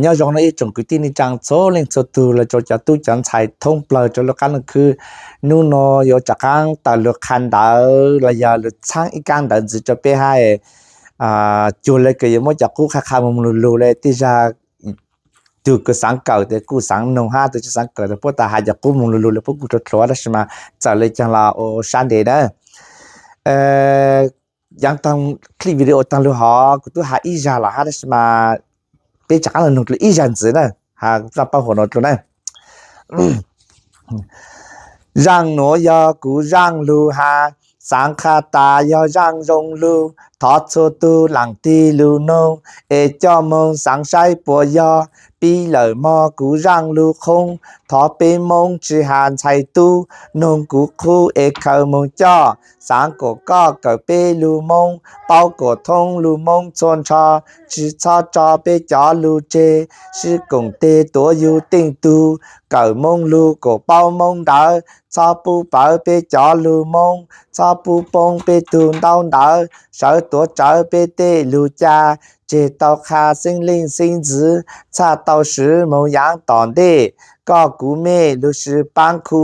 Nyob zoo no ib tsoom kwv tij neej tsaa txhua leej txhua tug los rau cov tub cov ntxhais thoob plawg rau lub qaab lub khwb. Nub no yuav rov qaab tawm lug qha ntawv los yog lug txhaab ib kaab ntawv ntxiv rau peb hab. Cuag le kws yuav muab cov qub qha qha moog lug lug le tej zag tug kws xaav kawm tes kuj xaav noog hab, tug tsi xaav kawm tes puab tas has cov qub moog lug lug le puab kuj rua dlhuav tab sis mas txawm le caag los ua sab ntev na. Yaav taag clip video taag lug hov kuv tub has ib zag los hab tab sis mas peb rov qaab lug noog dlua ib zag ntxiv na, has paub huam nuav dlua na. Zaaj nuav yog kuv zaaj lug has, xaav qha tas yog zaaj zoo lug, thov txhua tug laam tig lug noog, es coj moog xaav saib puas yog. Pib lawm mog kuv zaaj lug qhoob, thov peb Moob tsi has ntxhais tub, noog kuv qub es khaws moog coj, xaav kuas koj kawm peb lug Moob, paub kuas thoob lug Moob txhua nrho, tsi txhob tso peb cov lug tseg, sib koom teg tuav yug teej tug, kawm Moob lug kuas paub Moob ntawv, txhob pub pawv peb cov lug Moob, txhob pub poob peb tug ntaub ntawv, sawv tuav rawv peb tej lug ca, tseg tau qha xeeb leej xeeb ntxwv, txhaj tau swv moog yaav tom ntej. Koj kuv mej lug sib paab khu,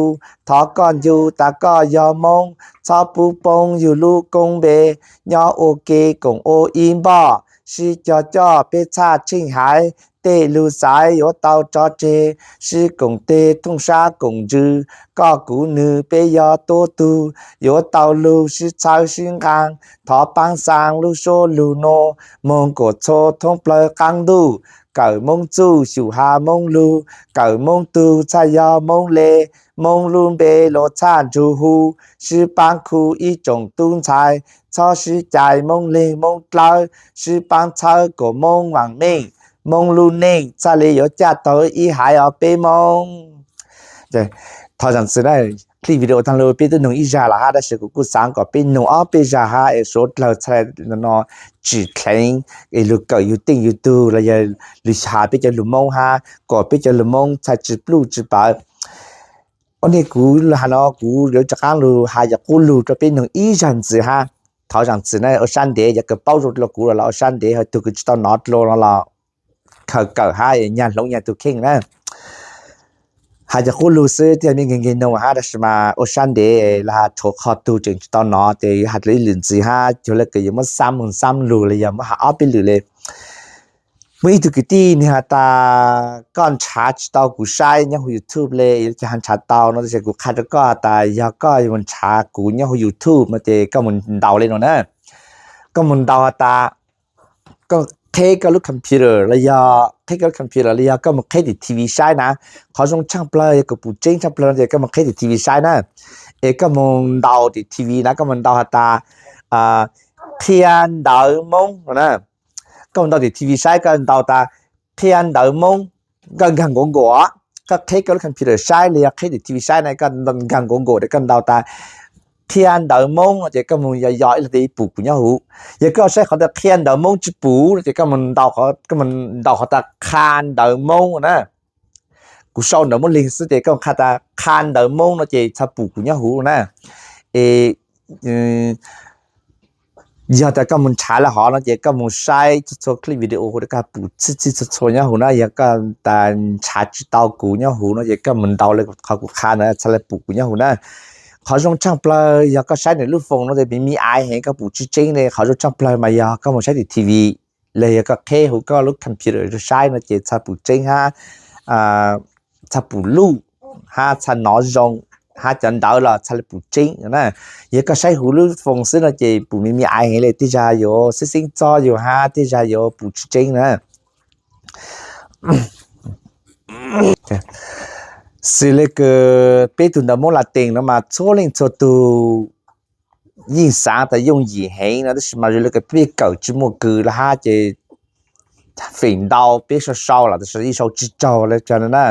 thov koj ncu tas koj yog Moob, txhob pub poob yug lub koob npe, nyob ua ke koom ua ib npoj, sib cog coj peb txhaj tsheej haiv, tej lug xaiv yuav tau tso tseg, sib koom teg thooj sab koom ntsws, koj kuv nwg peb yog tuab tug, yuav tau lug sib txhawb sib nqaa, thov paab xaa lub suab lug nuav, moog kuas txhua thoob plawg qaab ntuj, kawm Moob txuj xyum has Moob lug, kawm Moob tug txhaj yog Moob le, Moob lub npe luas txhaj nrug hu, sib paab khu ib tsoom tub ntxhais, txhob sib cais Moob leeg Moob dlawb, sib paab txhawb kuas Moob vaam meej, Moob lub neej txhaj le yuav caj tau ib haiv os peb Moob. Thov zaam txim na, clip video taag lug peb tub noog ib zag los hab tab sis kuv kuj xaav kom peb noog ob peb zag hab es suav dlawg txhaj no tsim dleev es lug kawm yug teej yug tug los yog lug has peb cov lug Moob hab kom peb cov lug Moob txhaj tsi pluj tsi pawv. Ua ntej kuv has no kuv yuav rov qaab lug has cov qub lug rau peb noog ib zag ntxiv hab. Thov zaam txim na, ua sab ntev, yog kws paub zoo dlua kuv los los ua sab ntev, ho tug kws tsi tau nov dlua no los khaws kawm hab nyag hloov nyag tug kheej na. Has cov qub lug xwb, tej me nkeeg nkeeg noog hab tab sis mas ua sab ntev los has tshuav qhov tug tseem tsi tau nov ces yuav has dlua ib lwm ntxiv hab cuag le kws yuav muab xab moog xab lug le yog muab has ob peb lwm le. Muaj ib tug kwv tij nwg has tas koj nrhav tsi tau kuv saib nyob huv YouTube le, yog cas ho nrhav tau no, tab sis kuv qha rau koj has tas yog koj yuav nrhav kuv nyob huv YouTube no ces koj moog ntaus le no na. Koj moog ntaus has tas koj qheb koj lub computer los yog qheb koj lub computer los yog koj moog qheb tim TV saib na. Qhov zoo tshaaj plawg yog kws pum tseeb tshaaj plawg no ces koj moog qheb tim TV saib na. Es koj moog ntaus tim TV na, koj moog ntaus has tas qhia ntawv Moob no na. Koj moog ntaus tim TV saib, koj ntaus tas qhia ntawv Moob, koj nkaag Google, koj qheb koj lub computer saib los yog qheb tim TV saib na, koj nkaag Google es koj ntaus tas qhia ntawv Moob no ces koj moog yog yog ib leeg twg pum kuv nyob huv. Yog koj saib qhov ntawd qhia ntawv Moob tsi pum no ces koj moog ntaus, koj moog ntaus qhov tas qha ntawv Moob na. Kuv sau ntawv Moob Leeg xwb ces koj qha tas qha ntawv Moob no ces txhaj pum kuv nyob huv na. Es yog tas koj moog nrhav le hov no ces koj moog saib txhua txhua clip video huv, koj pum txhij txhij txhua txhua nyob huv na. Yog koj tas nrhav tsi tau kuv nyob huv no ces koj moog ntaus le qhov kuv qha na txhaj le pum kuv nyob huv na. Qhov zoo tshaaj plawg yog koj saib nwg lub foos no ces me me aiv heev koj pum tsi tseeb le. Qhov zoo tshaaj plawg mas yog koj moog saib tim TV los yog koj qheb huv koj lub computer rua saib no ces txhaj pum tseeb hab txhaj pum luj hab txhaj nov zoo hab cov ntawv los txhaj le pum tseeb na. Yog koj saib huv lub foos xwb no ces pum me me aiv heev le, tej zag yuav xeeb xeeb txob yug hab tej zag yuav pum tsi tseeb na. Xws le kws peb tug ntawv Moob Latees no mas txhua leej txhua tug yeej xaav tas yooj yim heev no tab sis mas zoo le kws peb kawm tsi muaj kws le hab ces feem ntau peb sau sau los tab sis yeej sau tsi raug le cov no na.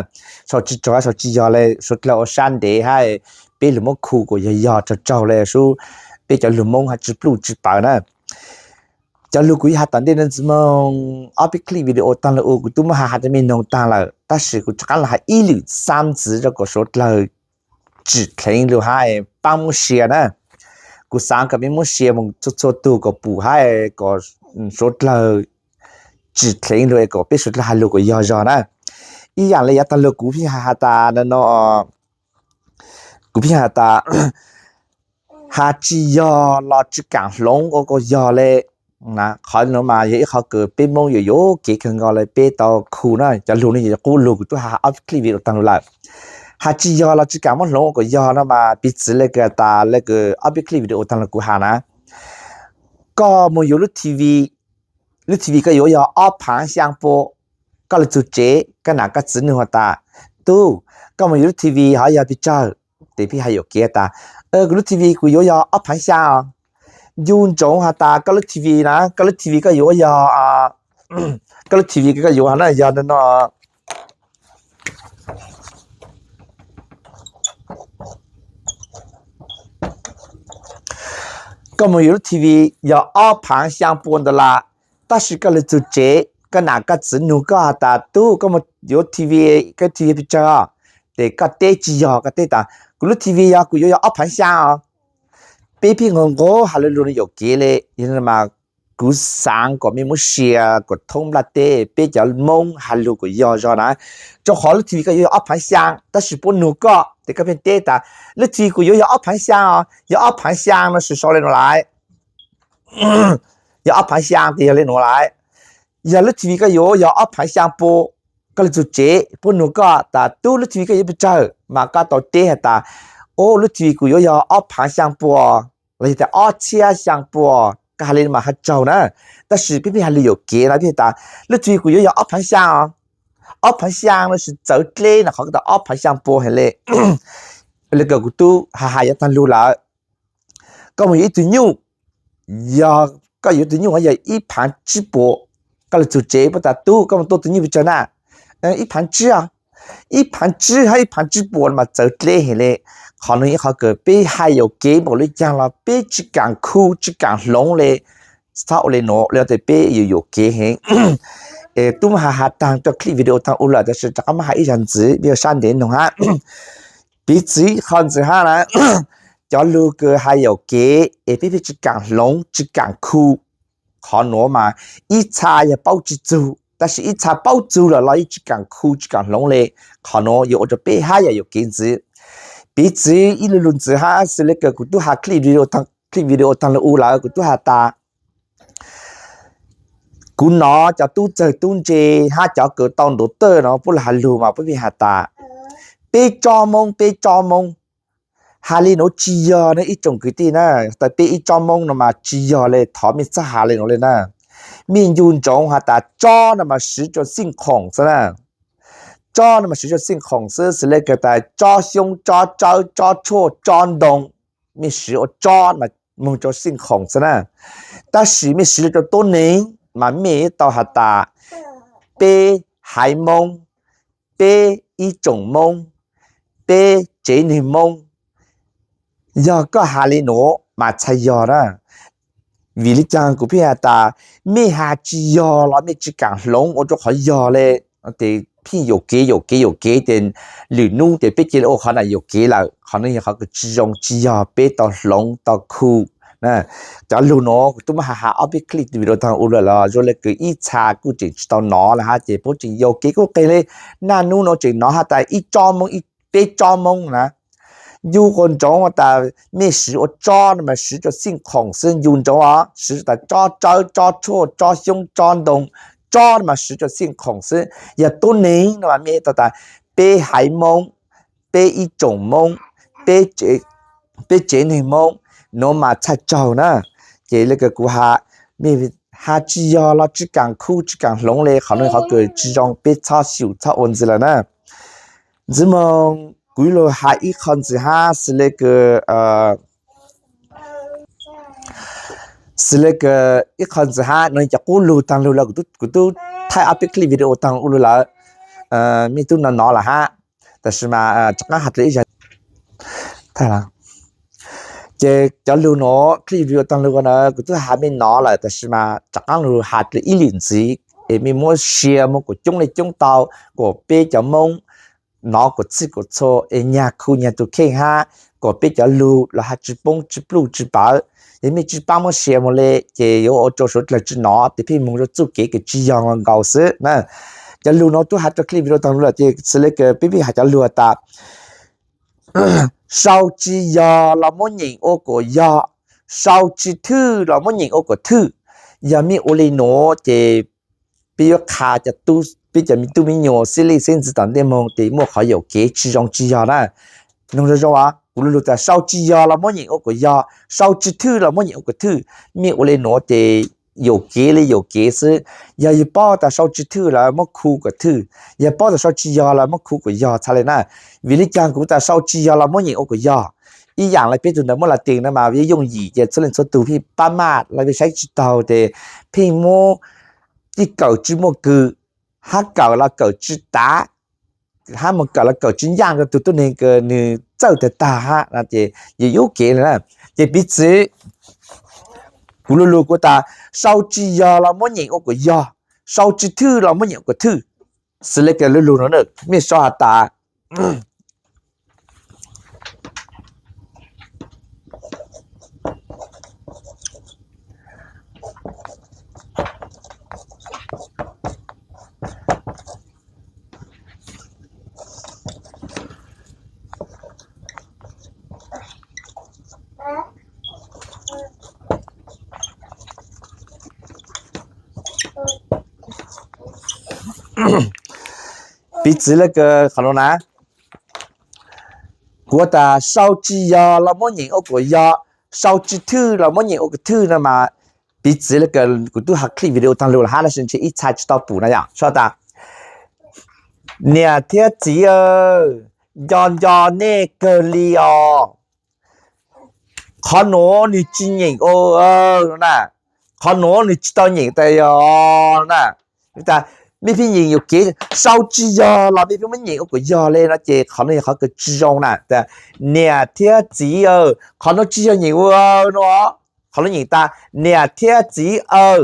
Sau tsi raug hab sau tsi yog le, suav dlawg ua sab ntev hab peb lug muab khu kuas yog yog raug raug le sub, peb cov lug Moob hab tsi pluj tsi pawv na. Cov lug kuv yuav has tom ntej no ntxiv moog ob peb clip video taag lug u kuv tub muab has has rua mej noog taag lawm tab sis kuv rov qaab lug has ib lwm xab ntxiv rua kom suav dlawg tsim dleev lug hab paab muab share na. Kuv xaav kom mej muab share moog txhua txhua tug kom pum hab kom suav dlawg tsis dheev lug es kom peb suav dlawg has lug kom yog zog na. Ib yaam le yav taag lug kuv pheej has has tas no, kuv pheej has tas has tsis yog los tsis kaam hloov ua kom yog le. Qhov nuav mas yog ib qhov kws peb Moob yuav yuam kev kawg nkaus le peb tau khu na. Cov lug no yog qub lug kuv tub has ob clip video taag lug lawm. Has tsis yog los tsis kaam muab hloov ua kom yog no mas piv txwv le kws tas le kws ob peb clip video taag lug kuv has na. Koj moog yuav lub TV, lub TV koj yuav yog ob phaav xyaa pua. Koj le txug tsev koj nam koj txiv nug has tas, tub, koj moog yuav lub TV hov yog pes tsawg? Tes peb has yuam kev tas, kuv lub TV kuv yuav yog ob phaav xyaa os. Ncu ntsoov has tas koj lub TV na, koj lub TV koj yuav yog, koj lub TV koj yuav hov na yog no Koj moog yuav lub TV yog ob phaav xyaa pua dollar, tab sis koj le txug tsev koj nam koj txiv nug koj has tas, tub, koj moog yuav TV, koj TV pes tsawg os? Tes koj teb tsis yog, koj teb tas, kuv lub TV yog kuv yuav yog ob phaav xyaa os. Peb pheej nqua nqua has lug lug no yuam kev le, yog no mas kuv xaav kom mej muab share kom thoob nplaj teb peb cov Moob has lug kom yog zog na. Rua qhov lub TV koj yuav yog ob phaav xyaa tab sis puab nug koj tes koj pheej teb tas, lub TV kuv yuav yog ob phaav xyaa os, yog ob phaav xyaa no sau le nuav lawm. Yog ob phaav xyaa tes yog le nuav lawm. Yog lub TV koj yuav yog ob phaav xyaa pua, koj le txug tsev puab nug koj tas, tub, lub TV koj yuav pes tsawg? Mas koj tau teb has tas, o, lub TV kuv yuav yog ob phaav xyaa pua los yog tas ob txhiab xyaa pua. Koj has le mas has tsaug na, tab sis peb pheej has lug yuam kev no, peb has tas, lub TV kuv yuav yog ob phaav xyaa os. Ob phaav xyaa no tsis txawv dleb no, qhov koj tas ob phaav xyaa pua heev le. Le kws kuv tub has has yav taag lug lawm, koj moog yuav ib tug nyuj, yog koj yuav tug nyuj hov yog ib phaav tsib puas, koj le txug tsev puab tas, tub, koj moog tua tug nyuj pes tsawg na? Ib phaav tsib, ib phaav tsib hab ib phaav tsib puas mas txawv dleb heev le. Qhov nuav ib qhov kws peb hais yuam kev npaum le caag los peb tsis kaam khu tsis kaam hloov le. Txhob ua le nuav le tes peb yuav yuam kev heev. Tub muab has has taag rua clip video taag u lawm tab sis rov qab muab has ib zag ntxiv, peb yuav sab ntev noog hab. Piv txwv qhov ntxiv hab na, cov lug kws hais yuam kev es peb peb tsis kaam hloov tsis kaam khu, qhov nuav mas ib txha yog paub tsis txug tab sis ib txha paub txug lawm los yeej tsis kaam khu tsis kaam hloov le. Qhov nuav yuav ua rua peb hab yam yuam kev ntxiv. Piv txwv ib lu lug ntxiv hab xws le kws kuv tub has clip video taag lug u lawm, kuv tub has tas, kuv nov cov tub txawg tub ntse hab cov kws tau ntuav tawj no puab lug has lug mas puab pheej has tas, peb tsob Moob, peb tsob Moob. Has le nuav tsis yog ne ib tsoom kwv tij na, tas peb ib tsob Moob no mas tsis yog le, thov mej txhob has le nuav le na. Mej ncu ntsoov has tas tsob no mas siv rua xij khoom xwb na. Tsob no mas siv rua xij khoom xwb, xws le kws tas tsob xyoob, tsob tsawb, tsob tshuaj, tsob ntoo, mej siv ua tsob mas moog rua xij khoom xwb na. Tab sis mej siv le rua tuab neeg mas mej tau has tas peb haiv Moob, peb ib tsoom Moob, peb tsev neeg Moob. Yog koj has le nuav mas txhais yog na. Vim le caag kuv pheej has tas mej has tsis yog los mej tsis kaam hloov ua rua qhov yog le, tes pheej yuam kev yuam kev yuam kev tes lwm nub tes peb cia le ua qhov nam yuam kev lawm. Qhov nuav yog qhov kws tsis zoo, tsis yog peb tau hloov tau khu. Cov lug nuav kuv tub muab has has ob peb clip video taag u lawm los zoo le kws ib txha kuj tseem tsis tau nov le hab ces puab tseem yuam kev kuj qeeg le. Naj nub nuav tseem nov has tas ib tsob Moob, peb tsob Moob na. Ncu ua ntsoov tas mej siv ua tsob no mas siv rua xij khoom xwb, ncu ntsoov os, siv tas tsob tsawb, tsob tshuaj, tsob xyoob, tsob ntoo, tsob no mas siv rua xij khoom xwb. Yog tuab neeg no mas mej tau tas peb haiv Moob, peb ib tsoom Moob, peb tsev neeg Moob, nuav mas txhaj tsaug na. Ces le kws kuv has, mej has tsis yog los tsis kaam khu tsis kaam hloov le, qhov nuav qhov kws tsis zoo, peb txhob xyum txhob ua ntxiv lawm na. Ntxiv moog kuv lug has ib qho ntxiv hab xws le kws xws le kws ib qho ntxiv hab no cov qub lug taag lug los kuv tub thaij ob peb clip video taag u lug lawm, mej tub nov nov lawm hab, tab sis mas rov qaab has dlua ib zag. Ces cov lug nuav clip video taag lug na kuv tub has mej nov lawm tab sis mas rov qaab lug has dlua ib lwm ntxiv es mej muab share moog kuas coob le coob tau, kuas peb cov Moob nov kuas txhij kuas txhua es nyag khu nyag tug kheej hab kuas peb cov lug los has tsis poob tsis pluj tsis pawv. Yog mej tsi paab muab share moog le ces yuav ua rua suav dlawg tsi nov, ces pheej moog rua txuj kev kws tsi yog nkaus xwb na. Cov lug nuav tub has rua clip video taag lug lawm, ces xws le kws peb pheej has cov lug tas, sau tsi yog los muab nyeem ua kuas yog, sau tsi thwj los muab nyeem ua kuas thwj. Yog mej ua le nuav ces peb yuav qha peb cov me tub me nyuam xib leej xib ntxwv tom ntej moog ces muaj qhov yuam kev tsi zoo tsi yog na. Noog zoo zoo, kuv lug lug tas sau tsi yog los muab nyeem ua kuas yog, sau tsi thwj los muab nyeem ua kuas thwj. Mej ua le nuav ces yuam kev le yuam kev xwb. Yog yug paub tas sau tsi thwj lawm muab khu kuas thwj, yog paub tas sau tsi yog lawm muab khu kuas yog txha le na. Vim le caag kuv tas sau tsi yog los muab nyeem ua kuas yog? Ib yaam le peb tug ntawd muab las tees na mas yooj yim ces txhua leej txhua tug pheej pab maj los peb saib tsi taug ces pheej muab ib kawm tsi muaj kws, hab kawm los kawm tsi tav, hab moog kawm los kawm tsi ncaaj rua tug tuab neeg kws nwg txawj tag tag hab no ces yog yuam kev le na. Ces piv txwv kuv lug lug kuv tas sau tsi yog los muab nyeem ua kuas yog, sau tsi thwj los muab nyeem ua kuas thwj. Xws le kws lug lug nuav mej sau has tas Piv txwv le kws qhov nuav na, kuv tas sau tsi yog los muab nyeem ua kuas yog, sau tsi thwj los muab nyeem ua kuas thwj no mas, piv txwv le kws kuv tub has clip video taag lug lawm hab tab sis ntshe ib txha tsi tau pum na yom, sau tas, niam thiab txiv aw, nco nco nej kawg li os. Qhov nuav nwg tsi nyeem ua na, qhov nuav nwg tsi tau nyeem tas yog na. Mej pheej nyeem yuam kev, sau tsi yog los mej pheej muab nyeem ua kuas yog le no ces qhov nuav yog qhov kws tsi zoo na. Niam thiab txiv aw, qhov nuav tsi yog nyeem ua no, qhov nuav nyeem tas niam thiab txiv aw,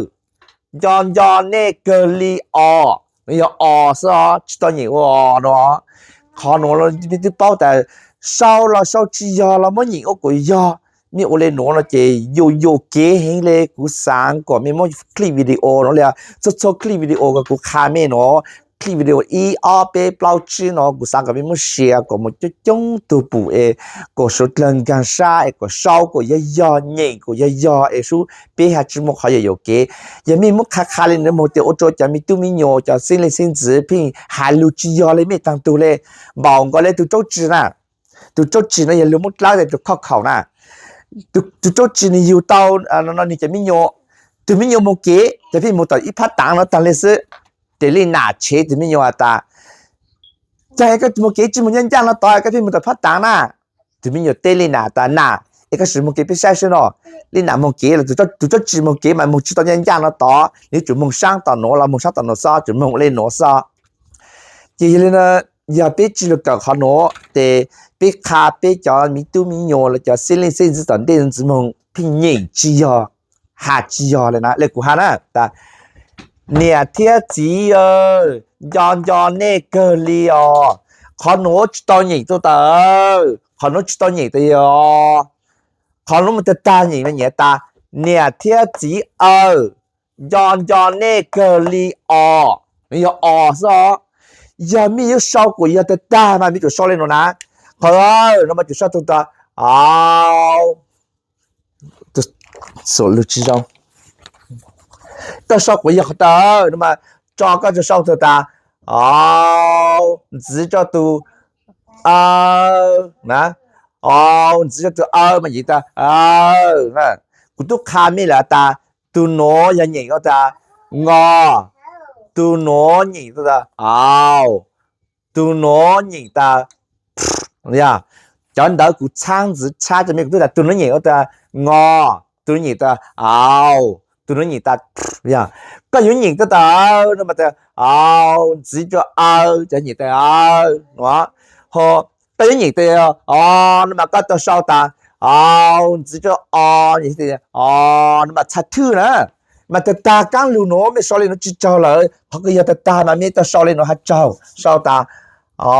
nco nco nej kawg li os. Yog os xwb os, tsi tau nyeem ua os no. Qhov nuav mej twb paub tas sau los sau tsi yog los muab nyeem ua kuas yog. Mej ua le nuav no ces yuam yuam kev heev le. Kuv xaav kom mej muab clip video no le, txhua txhua clip video uas kuv qha mej no, clip video ib ob peb plaub tsib no kuv xaav kom mej muab share kom mus coob coob tug pum es kom suav dlawg nkaag sab es kom sau kom yog yog, nyeem kom yog yog es sub peb hab tsi muaj qhov yuam yuam kev. Yog mej muab qha qha le nuav moog ces ua rua cov me tub me nyuam cov xib leej xib ntxwv pheej has lug tsi yog le mej taag tug le. Npaum nkaus le tug tsaub tsi na, tug tsaub tsi no yog lug muab dlawb tas tug khauj khaum na. Tug tsaub tsi nwg yug tau nwg cov me nyuam, tug me nyuam moog kev ces pheej moog tom ib phab taav no taag le xwb. Ces leej nam tshev tug me nyuam tas, caag koj moog kev tsi moog ncaaj ncaaj no tod, koj pheej moog tom phab taav na. Tug me nyuam teb leej nam tas, nam, es koj sim moog kev peb saib seb no. Leej nam moog kev los tug tsaub tsi moog kev mas moog tsi tau ncaaj ncaaj no tod, nws yuav tsum moog saab tom nuav los moog saab tom nuav xwb, tsum moog ua le nuav xwb. Ces yog le, yog peb tsi lug kawm qhov nuav ces peb qha peb cov me tub me nyuam los cov xib leej xib ntxwv tom ntej ntxiv moog pheej nyeem tsi yog, has tsi yog le na, le kuv has na tas, niam thiab txiv aw, nco nco nej kawg li os. Qhov nuav tsi tau nyeem tau tas, qhov nuav tsi tau nyeem tas yog, qhov nuav moog tag tag nyeem no nyeem tas, niam thiab txiv aw, nco nco nej kawg li os. Nws yog os xwb os. Yog mej yuav sau kuas yog tag tag mas mej tsum sau le nuav na. Qhov no mas tsum sau tug tas, au, tsi zoo. Koj sau kuas yog qhov tas no mas tso koj tug sau tug tas, au, ntxiv rua tug aw na, au, ntxiv rua tug aw mas nyeem tas aw. Kuv tub qha mej lawm tas, tug nuav yog nyeem ua tas ngo, tug nuav nyeem tas au, tug nuav nyeem tas, cov ntawv kuv txhaab ntxiv txhab rua mej, kuv tub tas tug nuav nyeem ua tas ngo, tug nuav nyeem tas au, tug nuav nyeem tas, koj yuav nyeem tas tas no mas tas au, ntxiv rua aw, cov nyeem tas aw no. Ho koj yuav nyeem tas o no mas koj tau sau tas au, ntxiv rua o, o no mas txha thwj na. Mas tag tag kaab lug nuav mej sau le nuav tsi tsaug lawm, qhov kws yog tag tag mas mej tau sau le nuav has tsaug, sau tas o.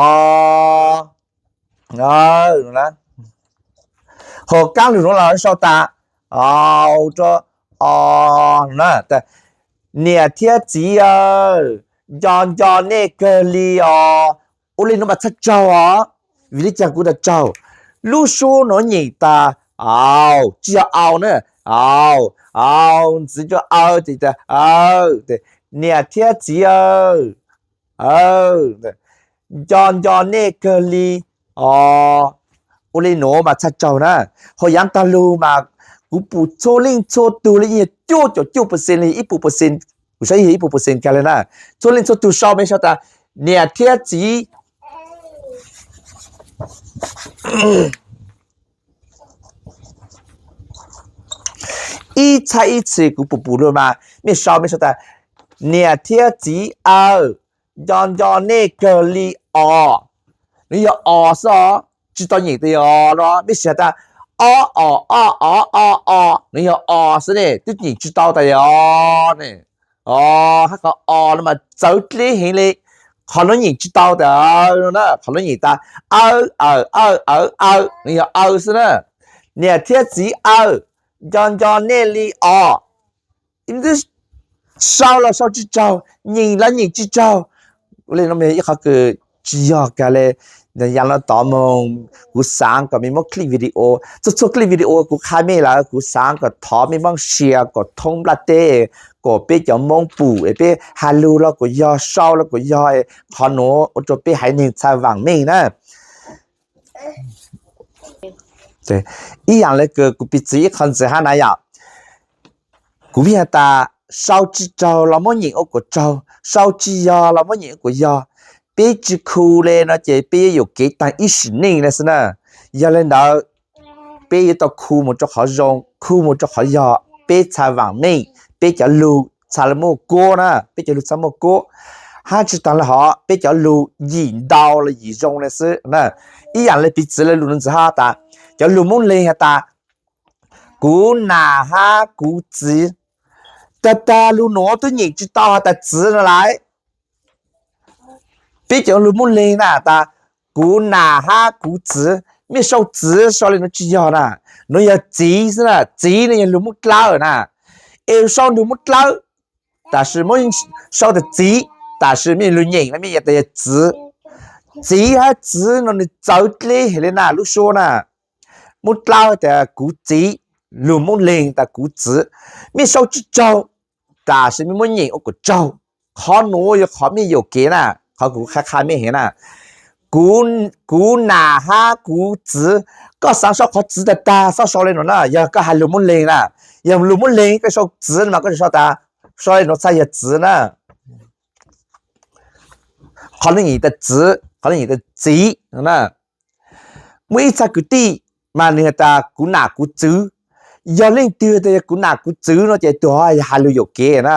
Ho kaab lug nuav los sau tas Au rau o na. Niam thiab txiv aw, nco nco nej kawg li os. Ua li no mas txhaj tsaug os. Vim li cas kuv tas tsaug? Lub suab nuav nyeem tas au, tsis yog au na, au, au ntxiv rau aw, ces tas aw, niam thiab txiv aw, nco nco nej kawg li os. Ua li nuav mas txhaj tsaug na. Hos yaav taag lug mas kuv pum txhua leej txhua tug li yog cuaj caum cuaj percent li ib puas percent, kuv saib yog ib puas percent kag li na. Txhua leej txhua tug sau mej sau tas niam thiab txiv ib txhais ib txhis kuv pum pum lug mas mej sau mej sau tas niam thiab txiv aw, nco nco nej kawg li os. Nws yog os xwb os, tsis tau nyeem tas yog os no, mej sim has tas o o o o o o, nws yog os xwb ne, twb nyeem tsis tau tas yog os ne. Hab qhov os no mas txawv dleb heev li, qhov nuav nyeem tsis tau tas, qhov nuav nyeem tas aw aw aw aw aw, nws yog aw xwb na. Niam thiab txiv aw, nco nco nej li os. Sau los sau tsis tsaug, nyeem los nyeem tsis tsaug. Ua li no mas ib qhov kws tsis yog kag li. Yav no tod moog kuv xaav kom mej muab clip video, txhua txhua clip video kuv qha mej lawm, kuv xaav kom thov mej mob share kom thoob nplaj teb, kom peb cov Moob pum es peb has lug los kuj yog, sau los kuj yog, qhov nuav ua rua peb haiv neeg txhaj vaam meej na. Ib yaam le kws kuv piv txwv ib qho ntxiv hab na yom, kuv pheej has tas sau tsis tsaug los muab nyeem ua kom tsaug, sau tsis yog los muab nyeem ua kom yog. Peb tsis khu le no ces peb yuav yuam kev taag ib sim neej le xwb na. Yog le ntawd, peb yuav tau khu mus rau qhov zoo, khu mus rau qhov yog, peb txhaj vaam meej, peb cov lug txhaj le muaj kuab na, peb cov lug txhaj muaj kuab. Hab tsis taag le hov, peb cov lug yim ntau los yim zoo le xwb na. Ib yaam le piv txwv le lug nuav ntxiv hab tas, cov lug Moob Leeg has tas kuv nam hab kuv txiv, tag tag lug nuav twb nyeem tsis tau has tas txiv no lawm. Peb cov lug Moob Leeg na tas kuv nam hab kuv txiv, mej sau txiv sau le nuav tsis yog na, nuav yog txiv xwb na, txiv no yog lug Moob Dlawb na. Es sau lug Moob Dlawb, tab sis muab sau tas txiv, tab sis mej lug nyeem no mej yuav tas yog txiv. Txiv hab txiv no nws txawv dleb heev le na lub suab na. Moob Dlawb tas kuv txiv, lug Moob Leeg tas kuv txiv. Mej sau tsis tsaug, tab sis mej muab nyeem ua kom tsaug. Qhov nuav yog qhov mej yuam kev na, qhov kuv qha qha mej heev na. Kuv nam hab kuv txiv, koj xaav sau qhov txiv tag tag xob sau le nuav na, yog koj has lug Moob Leeg na. Yog lug Moob Leeg koj sau txiv no mas koj sau tas, sau le nuav txhaj yog txiv na. Qhov nuav nyeem tas txiv, qhov nuav nyeem tas txiv na. Muaj ib txha kwv tij mas nws has tas kuv nam kuv txiv. Yog leej twg tas yog kuv nam kuv txiv no ces tug hov has lug yuam kev na.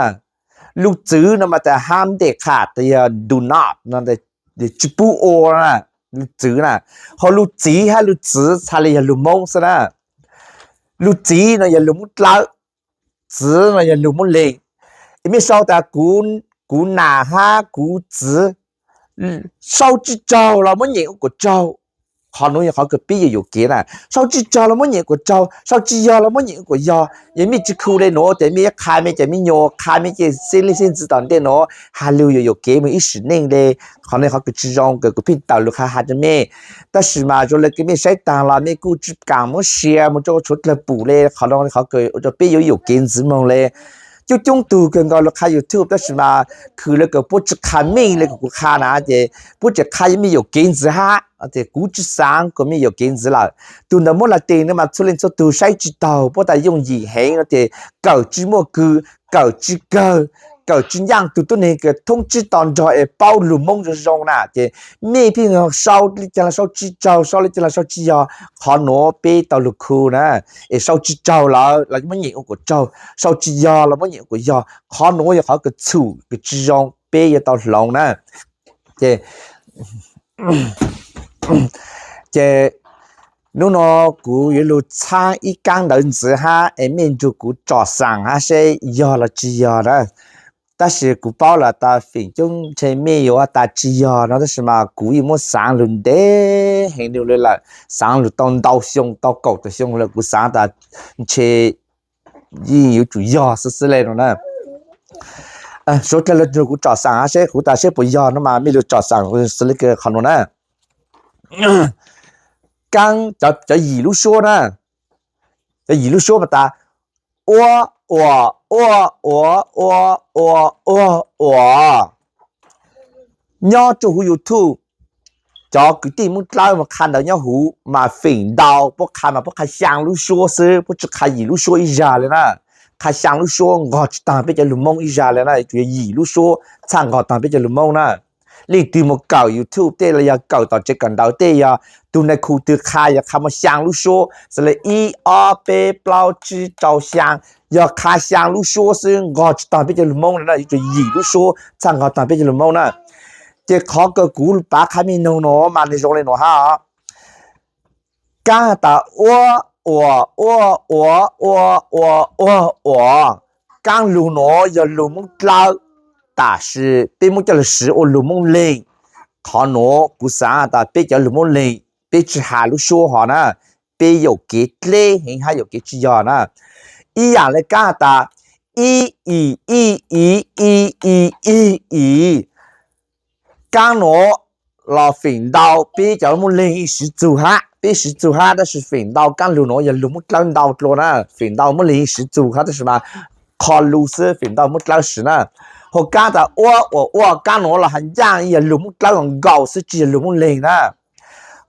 Lug txiv no mas tas hab ntes qha tas yog do not no, tsis pub ua na, lug txiv na. Ho lug txiv hab lug txiv txhaj le yog lug Moob xwb na. Lug txiv no yog lug Moob Dlawb, txiv no yog lug Moob Leeg. Es mej sau tas kuv nam hab kuv txiv, sau tsis tsaug los muab nyeem ua kom tsaug. Qhov nuav yog qhov kws peb yuav yuam kev na. Sau tsis tsaug los muab nyeem ua kom tsaug, sau tsis yog los muab nyeem ua kom yog. Yog mej tsis khu le nuav ces mej yuav qha mej cov me nyuam, qha mej cov xib leej xib ntxwv tom ntej nuav, has lug yuav yuam kev mus ib sim neej le. Qhov nuav qhov kws tsis zoo kws kuv pheej tawm lug qha has rua mej. Tab sis mas zoo le kws mej saib taag los mej kuj tsis kaam muab share mus rua tshuav dlawg pum le. Qhov nuav qhov kws ua rua peb yuav yuam kev ntxiv moog le. Coob coob tug kawg nkaus lug qha YouTube tab sis mas khwv le kws puab tsis qha meej le kws kuv qha na ces puab tseem qha yuav mej yuam kev ntxiv hab. Ces kuv tsis xaav kom mej yuam kev ntxiv lawm. Tug ntawd muab lug tes no mas txhua leej txhua tug saib tsis taug, puab tas yooj yim heev no ces kawm tsis muaj kws, kawm tsis kawg, kawm tsis ncaaj tug tuab neeg kws thoob tsib to nrog es paub lug Moob zoo zoo na. Ces mej pheej sau le caag los sau tsis tsaug, sau le caag los sau tsis yog, qhov nuav peb tau lug khu na. Es sau tsis tsaug lawm los muab nyeem ua kom tsaug, sau tsis yog los muab nyeem ua kom yog, qhov nuav yog qhov kws txhum kws tsis zoo peb yuav tau hloov na. Ces ces hnub no kuv yuav lug txhaab ib kaab ntawv ntxiv hab es mej nrug kuv tsom xaam hab seb yog los tsis yog na. Tab sis kuv paub lawm tas feem coob ntshe mej yuav tas tsis yog no, tab sis mas kuv yeej muab xaav lug ntev heev le lawm, xaav lug tau ntau xyoo, tau kaum tawm xyoo lawm, kuv xaav tas ntshe yeej yuav tsum yog xwb xwb le no na. Suav dlawg lug nrug kuv tsom xaam hab seb kuv tas seb puas yog no mas mej lug tsom xaam xws le qhov nuav na. Kaab cov yim lub suab na, cov yim lub suab mas tas ua, uas, uaj, uav, ua, ua, uag, uas. Nyob rua huv YouTube, cov kwv tij Moob Dlawb mas qha ntawv nyob huv mas feem ntau puab qha mas puab qha xyaa lub suab xwb, puab tsi qha yim lub suab ib zag le na. Qha xyaa lub suab nqog tsi taag peb cov lug Moob ib zag le na, tsuas yog yim lub suab txhaj nqog taag peb cov lug Moob na. Leej twg mus kawm YouTube tej los yog kawm tom tsev kawm ntawv tej, yog tug nais khu twg qha yog qha muaj xyaa lub suab xws le ib, ob, peb, plaub, tsib, rau, xyaa, yog qha xyaa lub suab xwb nqog tsi taag peb cov lug Moob na, yuav tsum yim lub suab txhaj nqog taag peb cov lug Moob na. Ces qhov kws kuv pav qha mej noog nuav mas nwg zoo le nuav hab. Kaab has tas ua, uas, uaj, uav, ua, ua, uag, uas. Kaab lug nuav yog lug Moob Dlawb, tam sis peb muab coj lug siv ua lug Moob Leeg. Qhov nuav kuv xaav tas peb cov lug Moob Leeg peb tsi has lub suab hov na, peb yuam kev dleb heev hab yuam kev tsi yog na. Ib yaam le kaab has tas ib, i, ib, iv, i, i, ib, i. Kaab nuav los feem ntau peb cov Moob Leeg yeej siv txug hab, peb siv txug hab, tab sis feem ntau kaab lug nuav yog lug Moob Dlawb ntau dlua na, feem ntau Moob Leeg yeej siv txug hab tab sis mas qho lug xwb feem ntau Moob Dlawb siv na. Hos kaab tas ua, uas, uaj, kaab nuav los has ncaaj yog lug Moob Dlawb nkaus xwb tsi yog lug Moob Leeg na.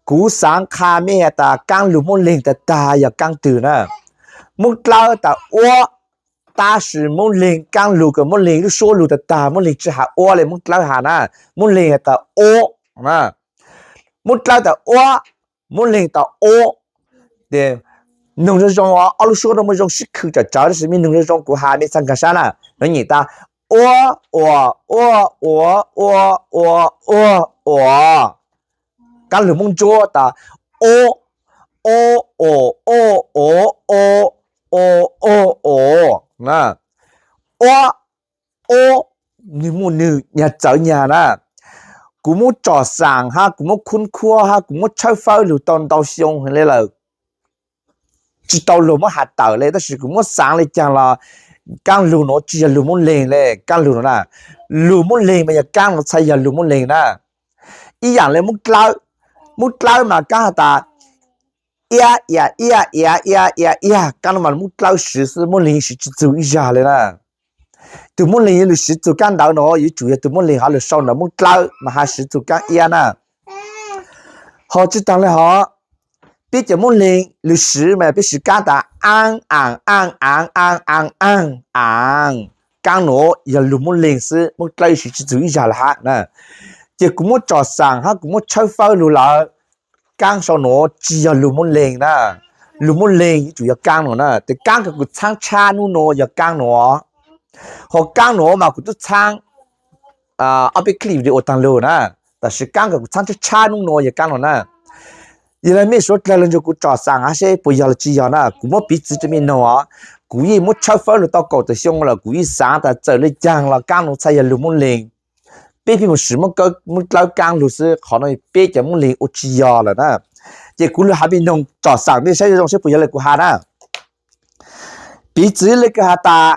Kuv xaav qha mej has tas kaab lug Moob Leeg tag tag yog kaab twg na. Moob Dlawb tas ua, tab sis Moob Leeg kaab lug kws Moob Leeg lub suab lug tag tag Moob Leeg tsi has ua le Moob Dlawb has na, Moob Leeg has tas ua. Moob Dlawb tas ua, Moob Leeg tas ua. Noog zoo zoo, ob lub suab nuav muaj zoo sib khw tsawv tsawv tab sis mej noog zoo zoo kuv has mej txhaj nkaag sab na. Nuav nyem tas ua, uas, uaj, uav, ua, ua, uag, uas. Kaab lug Moob Ntsuab tas ua, ua, uas, uaj, uav, ua, ua, ua, ua, ua, ua, nwg muaj nwg nyag txawv nyag na. Kuv muab tsom xaam hab kuv muab khub khuab hab kuv muab tshawb fawb lug tau ntau xyoo heev le lawm, tsi tau luag muab has tawm le, tab sis kuv muab xaav le caag los kaab lug nuav tsi yog lug Moob Leeg le, kaab lug nuav na. Lug Moob Leeg mas yog kaab nuav txhaj yog lug Moob Leeg na. Ib yaam le Moob Dlawb, Moob Dlawb mas kaab has tas iab, ias, iaj, ias, iab, ias, iaj, kaab nuav mas Moob Dlawb siv xwb, Moob Leeg siv tsi txug ib zag le na. Tug Moob Leeg yuav lug siv txug kaab ntawv nuav yuav tsum yog tug Moob Leeg hov lug sau ntawv Moob Dlawb mas has siv txug kaab iab na. Hos tsi taag le hov, peb cov Moob Leeg lug siv mas peb siv kaab tas aav, aav, aav, aav, aav, aav, aav, aav. Kaab nuav yog lug Moob Leeg xwb, Moob Dlawb siv tsi txug ib zag le hab na. Ces kuv muab tsom xaam hab kuv muab tshawb fawb lug lawm, kaab sau nuav tsi yog lug Moob Leeg na. Lug Moob Leeg yuav tsum yog kaab nuav na. Tes kaab kws kuv txhaab tshab nub nuav yog kaab nuav. Hos kaab nuav mas kuv tub txhaab ob peb clip video taag lug na, tab sis kaab kws kuv txhaab tshab tshab nub nuav yog kaab nuav na. Yog le mej suav dlawg lug nrug kuv tsom xaam hab seb puas yog los tsi yog na. Kuv muab piv txwv rua mej noog os. Kuv yeej muab tshawb fawb lug tau kaum tawm xyoo lawm, kuv yeej xaav tas txawm le caag los kaab nuav txhaj yog lug Moob Leeg. Peb pheej mus siv Moob Dlawb kaab lug xwb, qhov nuav peb cov Moob Leeg ua tsi yog lawm na. Ces kuv lug has mej noog tsom xaam mej saib zoo saib puas yog le kuv has na. Piv txwv le kws has tas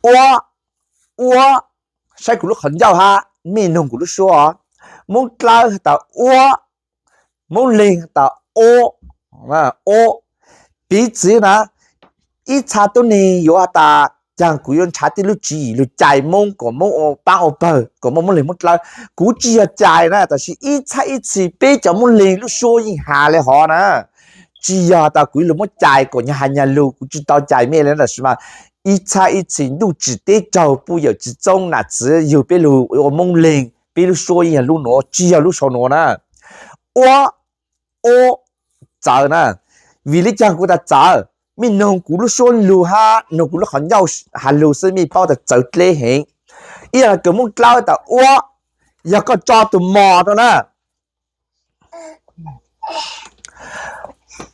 ua, ua, saib kuv lub qhov ncauj hab mej noog kuv lub suab. Moob Dlawb has tas ua, Moob Leeg has tas ua, ua. Piv txwv na, ib txha tuab neeg yuav has tas caag kuv yuav nrhav tej lub tswv yim lug cais Moob kom Moob ua paab ua pawg kom muaj Moob Leeg Moob Dlawb. Kuv tsi yog cais na, tab sis ib txhab ib txhis peb cov Moob Leeg lub suab yeej has le hov na. Tsi yog tas kuv yuav lug muab cais kom nyag has nyag lug, kuv tsi tau cais mej le tab sis mas ib txhab ib txhis ntuj tsim teb raug puj yawm txiv txoob nam txiv yug peb lug ua Moob Leeg, peb lub suab yeej yog lub nuav tsi yog lub sau nuav na. Ua, ua, txawv na. Vim le caag kuv tas txawv? Mej noog kuv lub suab lug hab noog kuv lub qhov ncauj has lug xwb mej paub tas txawv dleb heev. Ib yaam le kws Moob Dlawb tas ua, yog koj tso tug mos rua na,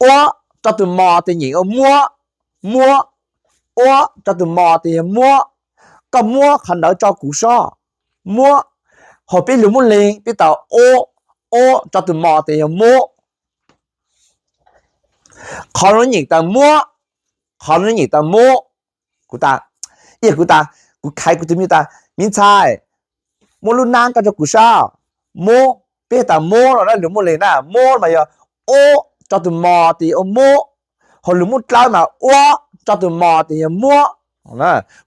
ua, tso tug mos tes nyem ua muab, muab, uab tso tus mos tes yog muab. Koj muab qhov ntawd tso kuv sob, muab. Hos peb lus Moob Leeg peb tau uab, uab tso tus mos tes yog muab. Qhov no nyeem tau muab, qhov no nyeem tau muab. Kuv tas, kuv tas, kuv khaiv kuv tus me tas, me ntxhais, muab lub nab koj rau kuv saib. Muab, peb has tas muab los na, lus Moob Leeg na, muab mas yog uab tso tus mos tes yog muab. Hos lus Moob Dlawb mas uab tso tus mos tes yog muab.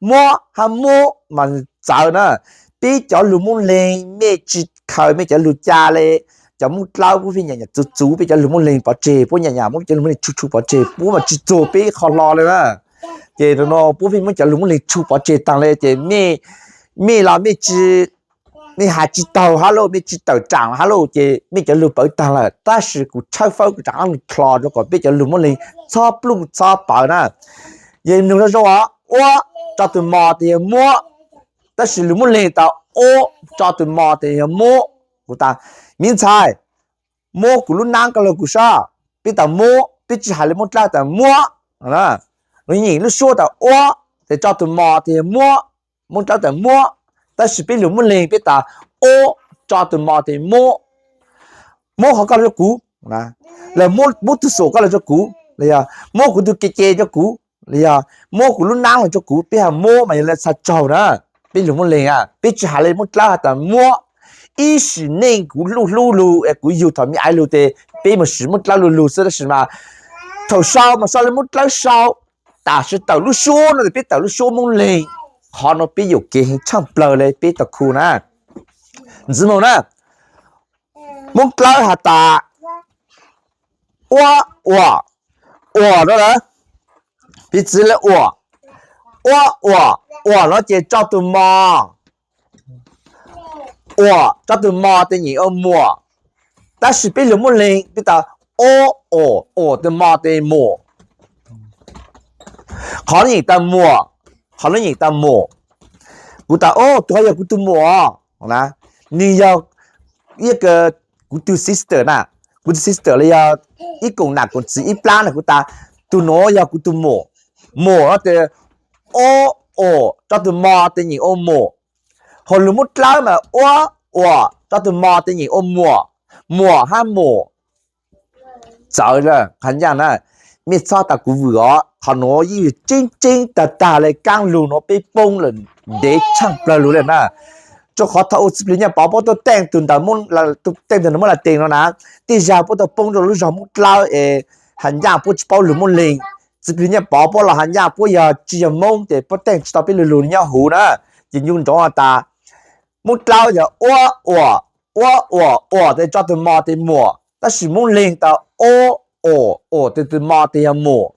Muab hab muab mas txawv na. Peb cov lus Moob Leeg mej tsi khaws mej cov lus ca le. Cov Moob Dlawb puab pheej nyiam nyiam txuv txuv peb cov lus Moob Leeg pov tseg, puab nyiam nyiam muab peb cov lus Moob Leeg tshu tshu pov tseg, puab mas tsi txuag peb qhov hlo le na. Ces no puab pheej muab cov lus Moob Leeg tshu pov tseg taag le ces mej, mej los mej tsi, mej has tsi taug hab lauj, mej tsi tawm tsaam hab lauj, ces mej cov lug pawv taag lawm. Tab sis kuv tshawb fawb kuv tsaam lug dlhos rua kom peb cov lus Moob Leeg txhob pluj txhob pawv na. Yog nug zoo zoo os, uab tso tus mos tes yog muab, tab sis lus Moob Leeg tas uab tso tus mos tes yog muab. Kuv tas, mi ntxhais, muab kuv lub nab koj lug kuv saib. Peb tas muab, peb tsi has le Moob Dlawb tas muab. Nws nyeem lub suab tas uab tes tso tus mos tes yog muab, Moob Dlawb tas muab. Tab sis peb lus Moob Leeg peb tas uab tso tus mos tes muab. Muab qhov koj lug rua kuv, los muab tug xuam koj lug rua kuv, los yog muab kuv tug ke ce rua kuv, los yog muab kuv lub nab lug rua kuv, peb has muab mas yog le txhaj tsaug na. Peb lus Moob Leeg, peb tsi has le Moob Dlawb has tas muab. Ib sim neej kuv hlub hlub lug es kuv yug thaum me aiv lug tes peb mus siv Moob Dlawb lug lug xwb tab sis mas thaum sau mas sau le Moob Dlawb sau. Tam sim tawm lub suab no tes peb tawm lub suab Moob Leeg. Qhov no peb yuam kev heev tshaaj plawg le peb tau khu na. Ntxiv moog na, Moob Dlawb has tas uab uam, uam no na, piv txwv le uam, uab uam, uam no ces tso tus mos, uam tso tus mos tes nyeem ua muam. Tab sis peb lus Moob Leeg peb tas uab uam, uam tus mos tes muam. Qhov no nyeem tas muam, qhov no nyeem tas muam. Kuv tas, o, tus ho yog kuv tug muam. Nwg yog ib, kuv tug sister na, kuv tug sister los yog ib koom nam koom txiv ib plab na. Kuv tas, tus nuav yog kuv tug muam. Muam no tes uab uam tso tus mos tes nyeem ua muam. Hos lus Moob Dlawb mas uab uam tso tus mos tes nyeem ua muam. Muam hab muam txawv le qhov ncaj na. Mej txhob tas kuv vwm os, qhov nuav yeej yog tseeb tseeb tag tag le, kaab lug nuav peb poob lawm ntev tshaaj plawg lug le na. Rua qhov thaum u Txiv Plig Nyaj Pov puab tuaj teej tug ntawv, teej tug ntawv Moob Laj Teg no na, tej zag puab tau poob rua lub zog Moob Dlawb es has ncaj puab tsi paub lug Moob Leeg. Txiv Plig Nyaj Pov puab los has ncaj puab yog tsi yog Moob ces puab teej tsi tau peb lug lug nyob huv na. Ces ncu ntsoov has tas Moob Dlawb yog uab uam, uab uam, uam tes tso tus mos tes muam, tab sis Moob Leeg tas uab uam, uam tes tus mos tes yog muam.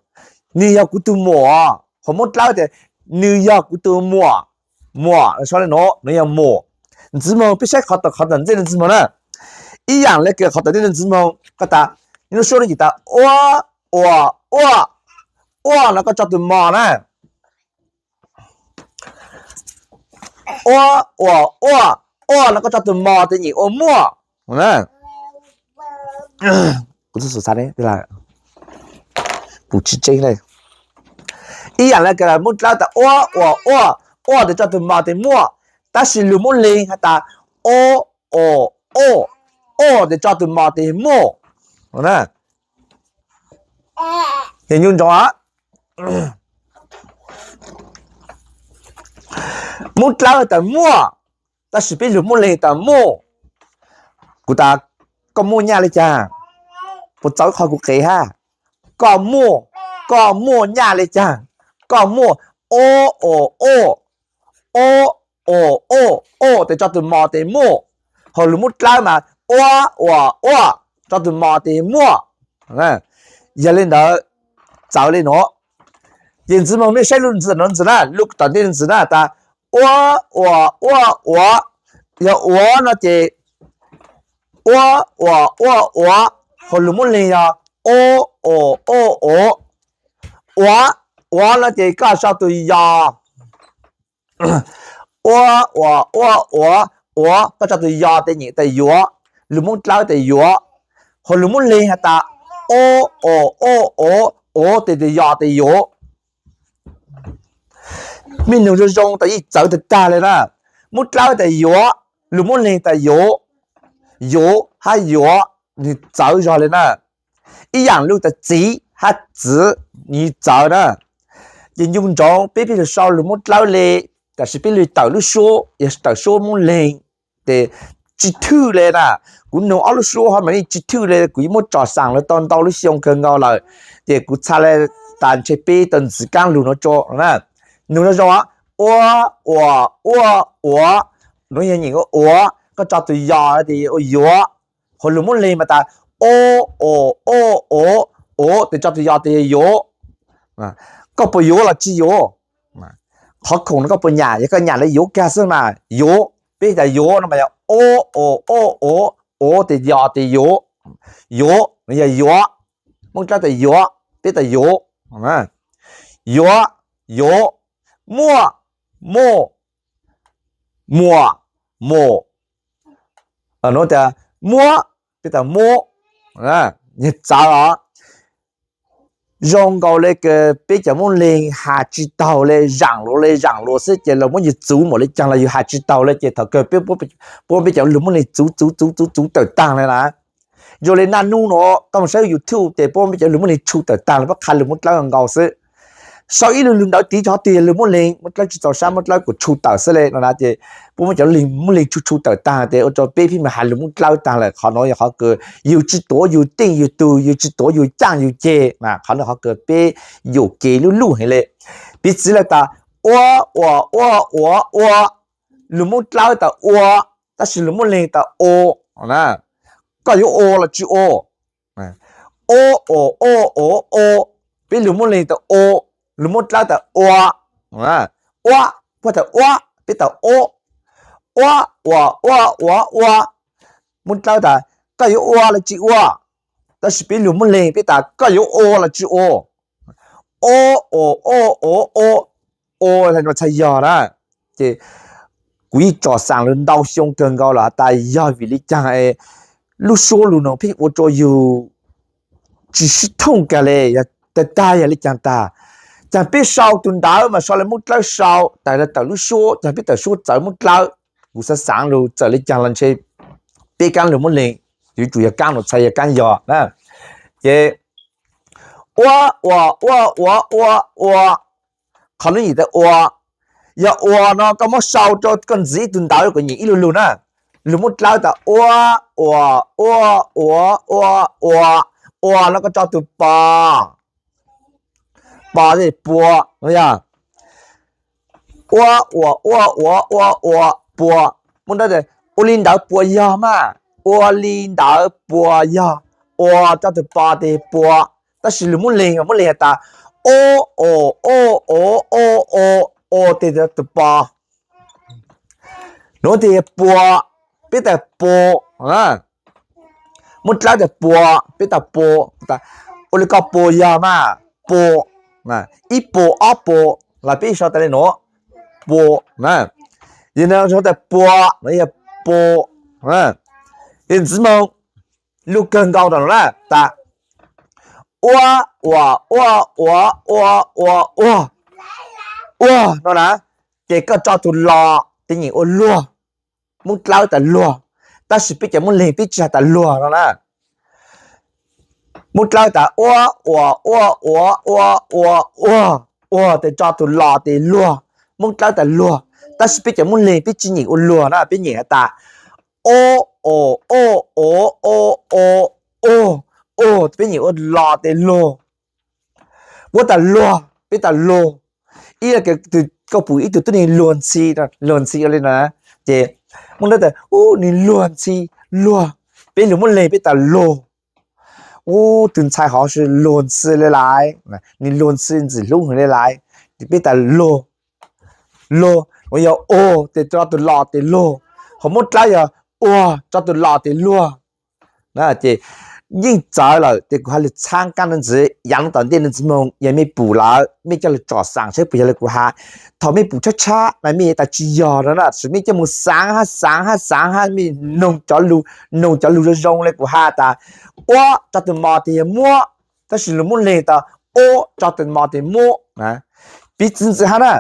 Nwg yog kuv tug muam. Hos Moob Dlawb tes, nwg yog kuv tug muam. Muam, sau le nuav, nwg yog muam. Ntxiv moog peb saib qhov tom, qhov tom ntej ntxiv moog na. Ib yaam le kws qhov tom ntej ntxiv moog, koj tas, lub suab no ces tas uab uam uaj, uaj no koj tso tus mos na. Uab uam uaj, uaj no koj tso tus mos tes nyeem ua muaj. Kuv tsis tseeb, ib yaam le kws Moob Dlawb tas uab uam uaj, uaj tes tso tus mos tes muaj, tab sis lug Moob Leeg has tas uab uam uaj, uaj tes tso tus mos tes muaj. Yog ncu ntsoov, Moob Dlawb tas muaj, tab sis peb lug Moob Leeg tas muaj. Kuv tas, koj muaj nyaj le caag? Puas txaus qhov kuv qev hab? Koj muaj, koj muaj nyaj le caag? Koj muaj, uab uam uaj, uab uam uaj, uaj tes tso tus mos tes muaj. Hos lug Moob Dlawb mas uab uam uaj tso tus mos tes muaj. Yog le ntawd, txawv le nuav. Ces ntxiv moog mej saib lub ntxiv nuav ntxiv na, lub tom ntej ntxiv na tas uab uam uaj uav. Yog uav no ces uab uam uaj uav, hos lug Moob Leeg yog uab uam uaj uav. Uav, uav no ces koj sau tus yos. Uab uam uaj uav, uav koj tso tus yos tes nyeem tas yuav, lug Moob Dlawb tas yuav. Hos lug Moob Leeg has tas uab uam uaj uav, uav tes tus yos tas yuav. Mej nug zoo zoo tas yeej txawv tag tag le na. Mub dlawb tas yuav, lug Moob Leeg tas yuav, yuav hab yuav, nwg txawv zog le na. Ib yaam lug tas txiv hab txiv, nwg txawv na. Ces ncu ntsoov peb, peb lug sau lug Moob dlawb le, tam sis peb lug tawm lub suab, yog tawm suab Moob Leeg, ces tsi thwj le na. Kuv nug ob lub suab hov mas yeej tsi thwj le, kuv yeej muab tsom xaam lug tau ntau lub xyoo kawg nkaus lawm, ces kuv txhaj le tas ntshe peb tau ntxiv kaab lug nuav tso na. Nug zoo zoo, ua, uas, uas, uas, nuav yog nyeem ua uas, koj tso tug yos tes ua yuav. Hauv lug Moob Leeg mas tas o, o, o, o, o tes tso tug yos tes yog yuav. Koj puas yuav los tsi yuav? Qhov khoom no koj puas nyam? Yog koj nyam le yuav kag xwb mas yuav. Peb tas yuav no mas yog o, o, o, o, o tes yos tes yuav. Yuav no yog yuav. Moob dlawb tas yuav, peb tas yuav. Yuav, yuav. Muaj, muaj. Muas, mus. Muab, peb tas muab. Yog txawv os. Zoo nkaus le kws peb cov Moob Leeg has tsi taug le, zaam luas le zaam luas xwb ces luas muab yus txuv npaum le caag los yus has tsi taug le ces thaum kawg peb, puab peb cov lug Moob Leeg txuv txuv txuv txuv txuv tawm taag le na. Zoo le naj nub nuav koj moog saib YouTube ces puab peb cov lug Moob Leeg tshu tawm taag le, puab qha lug Moob dlawb nkaus xwb. Sau ib lug lug ntawd tiv tso twg yog lug Moob Leeg, Moob dlawb tsi txaus sab, Moob dlawb kuas tshu tawm xwb le no na ces puab muab cov lug Moob Leeg tshu tshu tawm taag tes ua rua peb pheej mas has lug Moob dlawb taag lawm. Qhov nuav yog qhov kws yus tsi tuav yus teej yus tug, yus tsi tuav yus caaj yus ceg na, qhov nuav qhov kws peb yuam kev lub luj heev le. Piv txwv le tas ua, uas, uas, uas, ua, lug Moob dlawb tas ua, tab sis lug Moob Leeg tas o. Koj yuav ua los tsi ua? O, o, o, o, o, peb lug Moob Leeg tas o, lug Moob dlawb tas ua. Ua, puab tas ua, peb tas o. Ua, uas, ua, uas, ua, Moob dlawb tas koj yuav ua los tsi ua? Tab sis peb lug Moob Leeg peb tas koj yuav ua los tsi ua? O, o, o, o, o, o, txhaj yog na. Ces kuv yeej tsom xaam lug ntau xyoo kawg nkaus lawm has tas yog vim le caag lub suab lug nuav pheej ua rua yus tsi sib thooj kag le, yog tag tag yog le caag tag. Caag peb sau tug ntawv mas sau le Moob dlawb sau tas le tawm lub suab, caag peb tawm suab txawv Moob dlawb. Kuv xaav xaav lug txawm le caag los ntshe peb kaab lug Moob Leeg yuav tsum yog kaab nuav txhaj yog kaab yog na. Ces ua, uas, ua, uas, ua, ua, qhov nuav nyem tas ua. Yog ua no koj muab sau rua koj ntxiv ib tug ntawv kuas nyem ib lug lug na. Lug Moob dlawb tas ua, uas, ua, uas, ua, ua, ua no koj tso tug pos. Pos tas pua no yog ua, uas, ua, uas, ua, ua, pua. Moob dlawb tas ua li ntawd puas yog mas? Ua li ntawd puas yog? Ua tso tug pos tas pua. Tab sis lug Moob Leeg, Moob Leeg has tas o, o, o, o, o, o, o tes tug pos. Nuav tes pua, peb tas pua. Moob dlawb tas pua, peb tas pua. Ua li koj pua yog mas? Pua, ib pua ob pua los peb sau tas le nuav, pua. Yog tas pua no yog pua. Yog ntxiv moog lug kawg nkaus rau nuav na tas ua, uas, ua, uas, ua, ua, ua, ua no na, ces koj tso tug los tes nyem ua luag. Moob dlawb tas luag, tab sis peb cov Moob Leeg peb tsi has tas luag no na. Moob dlawb tas ua, uas, ua, uas, ua, ua, ua, ua tes tso tug los tes luag. Moob dlawb tas luag, tab sis peb cov Moob Leeg peb tsi nyem ua luag na, peb nyem has tas o, o, o, o, o, o, o, o, peb nyem ua los tes luag. Puab tas luag, peb tas luag. Ib yam koj pum ib tug tub neeg luag ntxhi, luag ntxhi ua li no na, ces Moob dlawb tas u, nwg luag ntxhi, luag. Peb lug Moob Leeg peb tas luag. U, tug ntxhais hov luag ntxhi le laiv, nwg luag ntxhi ntxim hlub le laiv, peb tas luag. Luag, yog ua tes tso tug los tes luag. Hos Moob dlawb yog ua tso tug los tes luag. Ces yeej txawv lawm, ces kuv has lug txhaab kaab nuav ntxiv, yaav lug tom ntej nuav ntxiv moog, yog mej pum lawm mej coj lug tsom xaav saib puas yog le kuv has. Thaum mej pum tshab tshab mas mej tas tsi yog no na, tab sis mej coj moog xaav hab xaav hab xaav hab mej noog cov lug, noog cov lug zoo zoo le kuv has tas ua tso tug mos tes yog muab, tab sis lug Moob Leeg tas ua tso tug mos tes muab. Piv txwv ntxiv hab na,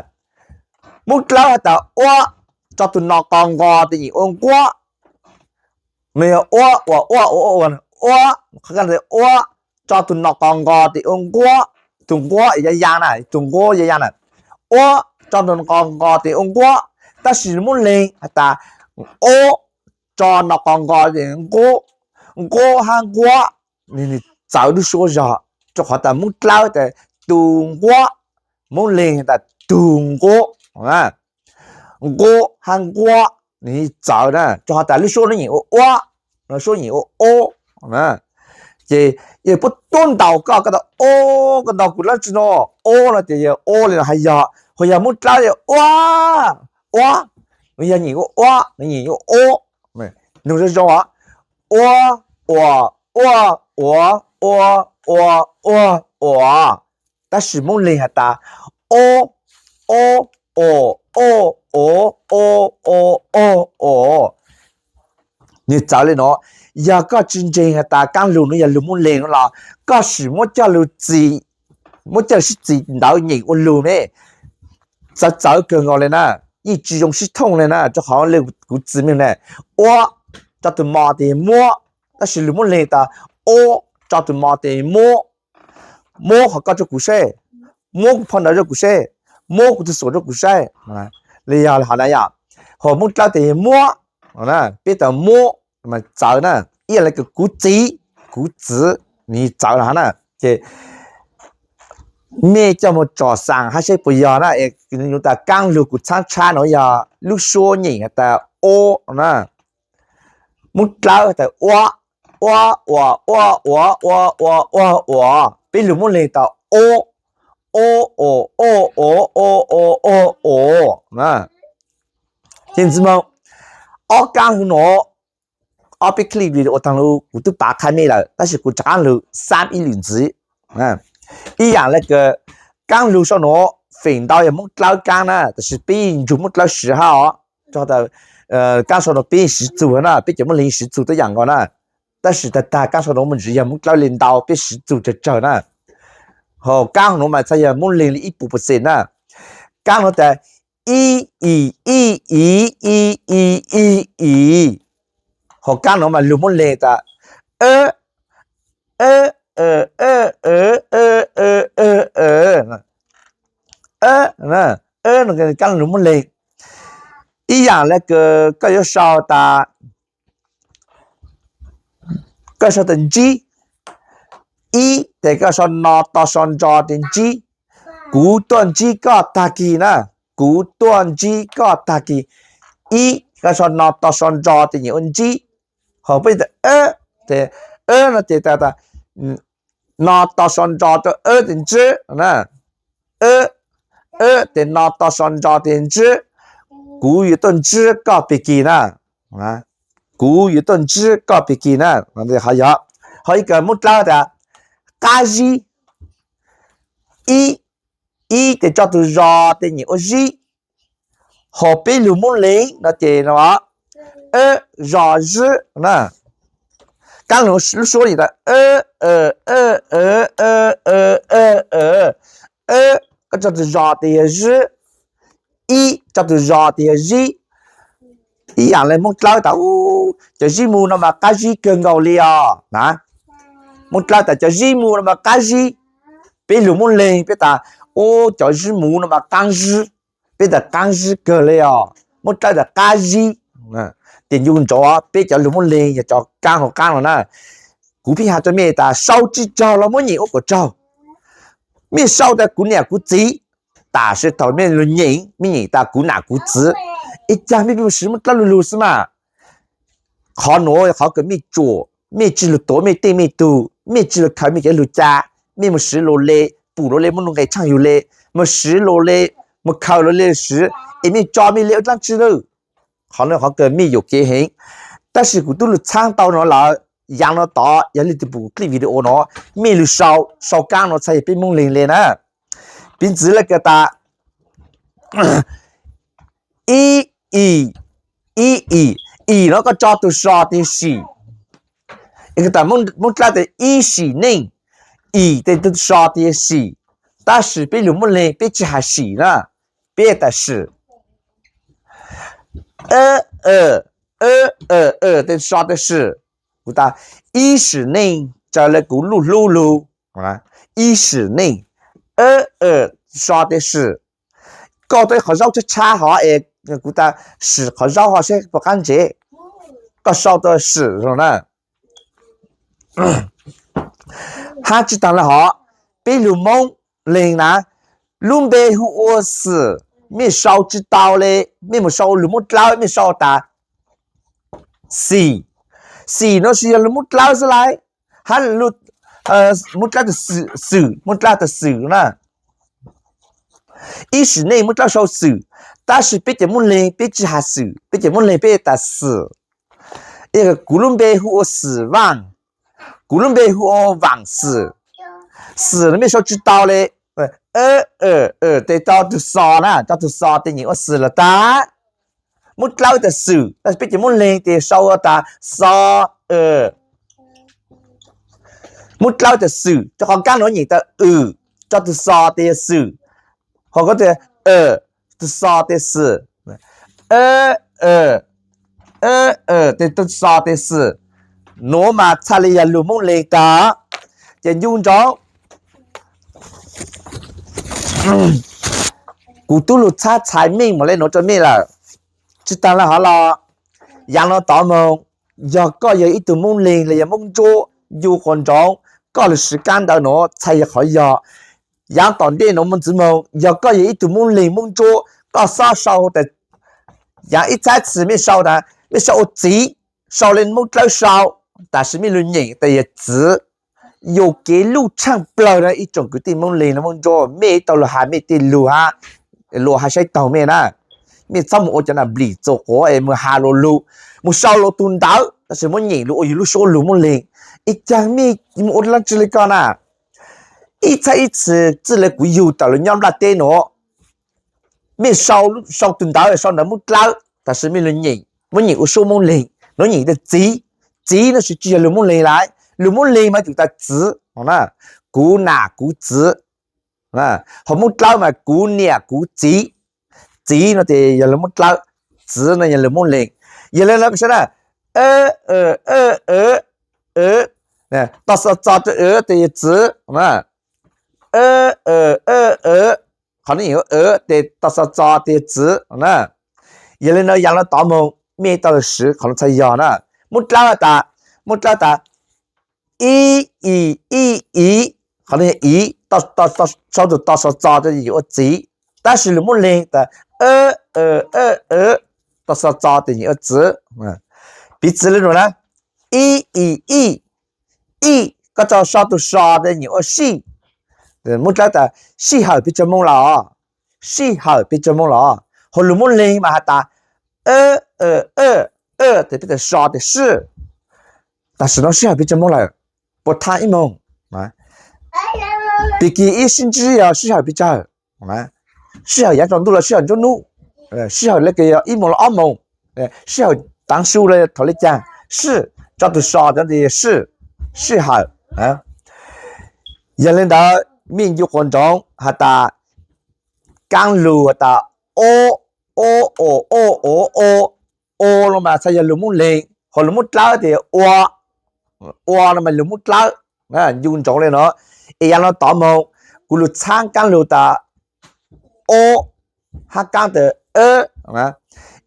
Hmoob Dlawb has tas uab, tso tus no qo nqo tes nyim ua nquab. Nws yog uab, uas, uab, uab, uab, uab, tso tus no qo nqo tes ua nquab, tus nquab ya ya na, tus nquab ya ya na. Uab, tso tus no qo nqo tes ua nquab, tab sis Hmoob Leeg has tas ob, tso no qo nqo tes nqub, nqub hab nquab, nws txawv lub suab zog, rau qhov tas Hmoob Dlawb tas tus nquab, Hmoob Leeg tas tug nquab, nqub hab nquab, nws txawv na, rau qhov tas lub suab nws nyim ua uab, suab nyim ua ob. Ces yog puab tuab ntaus koj, koj tas ob, koj ntaus kuv dlaab tsi no, ob no ces yog ob li no hais yog, ho yog Hmoob Dlawb yog uab, uab, nws yog nyim ua uab, nws nyim ua ob. Nug zoo zoo os, uab, uas, uaj, uav, ua, ua, uas, uas. Tab sis Hmoob Leeg has tas ob, ob, os, oj, os, o, o, o, os. Nws txawv li no, yog koj tsis ntseeg has tas kaab lug nuav yog lug Hmoob Leeg no los koj sim muab coj lug txi, muab coj lug sib txi ntawv nyem ua lug me, txawv txawv kawg nkaus li na, yeej tsis zoo sib thooj li na, rau qhov le kuv txi me na, uab, tso tus mo tes muab, tab sis lug Hmoob Leeg tas ob, tso tus mo tes muab, muab qhov koj rau kuv saib, muab kuv phau ntawv rau kuv saib, muab kuv tug xuam rau kuv saib. Li yog hov na yom, hos Hmoob Dlawb tes muab, peb tas muab, txawv na, ib yam le kuv txiv, kuv txiv, nws txawv los hov na. Ces mej coj moog tsom xaam hab saib puas yog na, es tas kaab lug kuv txhaab tshab no yog lub suab nyem has tas ob na. Hmoob Dlawb tas uab, uab, uas, uaj, uav, ua, ua, uag, uas. Peb lug Hmoob Leeg tas ob, ob, os, oj, os, o, o, uag, uas. Ces ntxiv moog, ob kaab lug no, ob peb clip video ua taag lug kuv tub pav qha mej lawm, tab sis kuv rov qaab lug xab ib lwm ntxiv. Ib yam le kaab lug sau no, feem ntau yog Hmoob Dlawb kaab na, tab sis peb nrug Hmoob Dlawb siv hab os. Kaab sau no peb siv txug na, peb cov Hmoob Leeg siv txug tuab yaam nkaus na, tab sis tag tag kaab sau no mas tsi yog Hmoob Dlawb le ntau, peb siv txug tsawg tsawg na. Hos kaab nuav mas txhaj yog Hmoob Leeg le ib puas percent na. Kaab nuav tas ib, i, ib, i, i, i, i, i. Hos kaab nuav mas lug Hmoob Leeg tas kaab lug Hmoob Leeg. Ib yam le koj yuav sau tas, koj sau tas ntsib, ib tes koj sau no to sau ntso tes ntsib, kuv tuaj ntsib koj tag kis na, kuv tuaj ntsib koj tag kis. Ib, koj sau no to sau ntso tes nyem ua ntsib. Hos peb tas, tes, no ces tas no to sau ntso rau tes ntsib na. Tes no to sau ntso tes ntsib, kuv yuav tuaj ntsib koj pig kis na. Kuv yuav tuaj ntsib koj pig kis na. Hos ib kawg Hmoob Dlawb tas qab zib. Ib, ib tes tso tus zos tes nyem ua zib. Hos peb lug Hmoob Leeg no ces no, zos zib na. Kaab lug lub suab tas, koj tso tus zos tes yog zib, ib tso tus zos tes yog zib. Ib yam le Hmoob Dlawb tas, cov zib mu no mas qab zib kawg nkaus li os na. Hmoob Dlawb tas cov zib mu no mas qab zib. Peb lug Hmoob Leeg peb tas, cov zib mu no mas qaab zib, peb tas qaab zib kawg li os. Hmoob Dlawb tas qab zib. Ces ncu ntsoov peb cov lug Hmoob Leeg yog cov kaab hauv qaab no na. Kuv pheej has rau mej tas sau tsi raug los muab nyem ua kom raug. Mej sau tas kuv niam kuv txiv, tam sim thaum mej lug nyem, mej nyem tas kuv nam kuv txiv, es cas mej pheej mus siv Hmoob Dlawb lug lug xwb mas. Qhov nuav qhov kws mej tsuam, mej tsi lug tuav mej tej mej tug, mej tsi lug khaws mej cov lug ca, mej mus siv lug le, pum lug le muaj nuj nqes tshaaj yug le, mus siv lug le, mus khaws lug le siv, es mej tso mej le ua dlaab tsi lawm. Qhov nuav qhov kws mej yuam kev heev, tab sis kuv tub lug txhaab tau no lawm. Yaav no tod yog leej twg pum clip video no, mej lug sau, sau kaab no txhaj yog peb Hmoob Leeg le na. Piv txwv le kws tas ib, i, ib, i, i no koj tso tus so tes sim. Kws tas Hmoob Dlawb tas ib sim neej, i tes tus so tes sim. Tab sis peb lug Hmoob Leeg peb tsi has sim na, peb tas sim. Tej so tej sim, kuv tas ib sim neej raws le kuv lub hlub lug. Ib sim neej, so tej sim. Koj tau ib qhov zaub tshab tshab hov es kuv tas sim qhov zaub hov seb puas qab ntsev. Koj sau tau sim zoo na. Hab tsis taag le hov, peb lug Moob Leeg na, lub npe hu ua xim, mej sau tsis tau le, mej mus sau lug Moob Dlawb mej sau tas xim. Xim no tsis yog lug Moob Dlawb xwb lauj, hab Moob Dlawb tas xwm, Moob Dlawb tas xwm na. Ib sim neej Moob Dlawb sau xwm, tab sis peb cov Moob Leeg peb tsis has xwm, peb cov Moob Leeg peb tas xim. Kuv lub npe hu ua Xim Vaaj, kuv lub npe hu ua Vaam Xim. Xim no mej sau tsis tau le, tes tso tug xo na, tso tug xo tes nyeem ua xim lawm tag. Moob Dlawb tas xwm, tab sis peb cov Moob Leeg tes sau tas xo. Moob Dlawb tas xwm, rua qhov kaab nuav nyeem tas wm, tso tug xo tes yog xwm. Ho koj tes, tug xo tes xim. Tes tug xo tes xim. Nuav mas txhaj le yog lug Moob Leeg tag. Ces ncu ntsoov, kuv tub lug txhab txhais meej mus le nuav rua mej lawm. Tsis taag le hov los, yaav nuav tod moog, yog koj yog ib tug Moob Leeg los yog Moob Ntsuab, ncu quas ntsoov, koj lug siv kaab ntawv nuav txhaj yog qhov yog. Yaav tom ntej nuav moog txwv moog, yog koj yog ib tug Moob Leeg Moob Ntsuab, koj xob sau tas, yaav ib txhab txhis mej sau tas, mej sau ua txiv, sau le Moob Dlawb sau, tab sis mej lug nyeem tas yog txiv. Yuam kev luj tshaaj plawg na ib tsoom kwv tij Moob Leeg Moob Ntsuab, mej tau lug has mej tej lug hab, luag hab saib taug mej na. Mej txhob mus ua cov nam nplim txuas quav es mus has luas lug, mus sau luas tug ntawv, tab sis muab nyeem lug ua yug lub suab lug Moob Leeg. Ib caag mej mus ua dlaab tsi le koj na? Ib txhab ib txhis txij le kuv yug tawm lug nyob nplaj teb nuav, mej sau tug ntawv, sau ntawv Moob Dlawb, tab sis mej lug nyeem, muab nyeem ua suab Moob Leeg, nuav nyeem tas txiv. Txiv no tsis yog lug Moob Leeg lawm, lug Moob Leeg mas tsum tas txiv, kuv nam kuv txiv. Ho Moob Dlawb mas kuv niam kuv txiv. Txiv no tes yog lug Moob Dlawb, txiv no yog lug Moob Leeg. Yog le nuav koj saib na, to xo txo rua tes yog txiv, qhov nuav nyeem ua tes to xo txo tes yog txiv na. Yog le nuav yaav nuav tod moog mej tau lug siv qhov nuav txhaj yog na. Moob Dlawb tas, Moob Dlawb tas, ib, i, ib, iv, qhov nuav yog iv, sau tug to xo txo tes yuav ua txiv, tab sis lug Moob Leeg tas, to xo txo tes nyeem ua txiv. Piv txwv le nuav na, ib, i, ij, ij, koj tso sau tug so tes nyeem ua sij. Moob Dlawb tas sij hawm peb tsaug moog los, sij hawm peb tsaug moog los. Ho lug Moob Leeg mas has tas, tes peb tas so tes sij. Tam sim no sij hawm peb tsaug moog lawm, puas thaam ib moog? Pig kig ib sib ntsib yog sij hawm peb tsaug? Sij hawm yaav tsaus ntuj los sij hawm nruab nub, sij hawm le kws yog ib moos los ob moos, sij hawm taav su los thaum le caag, sij, tso tug so tes sij, sij hawm. Yog le ntawd mej ncu quas ntsoov has tas, kaab lug has tas, o, o, o, o, o, o, o no mas txhaj yog lug Moob Leeg, ho lug Moob Dlawb tes ua, ua no mas lug Moob Dlawb. Ncu ntsoov le nuav, es yaav nuav tod moog, kuv lug txhaab kaab lug tas, o, hab kaab tas,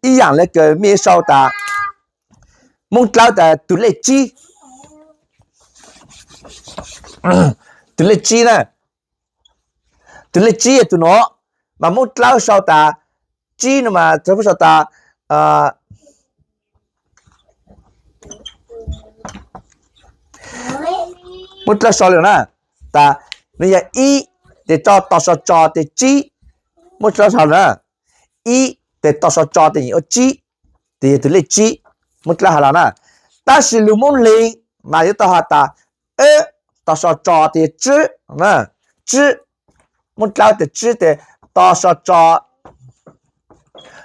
ib yaam le kws mej sau tas, Moob Dlawb tas tug lej tsib, tug lej tsib na, tug lej tsib yog tug nuav, mas Moob Dlawb sau tas, tsib no mas sau tas, Moob Dlawb sau le na, tas, nws yog ib, tes tso to so tso tes tsib, Moob Dlawb sau na, ib tes to so tso tes nyeem ua tsib, tes yog tug lej tsib, Moob Dlawb has los na. Tab sis lug Moob Leeg mas yuav tau has tas, to so tso tes tsib, tsib, Moob Dlawb tes tsib tes to so tso,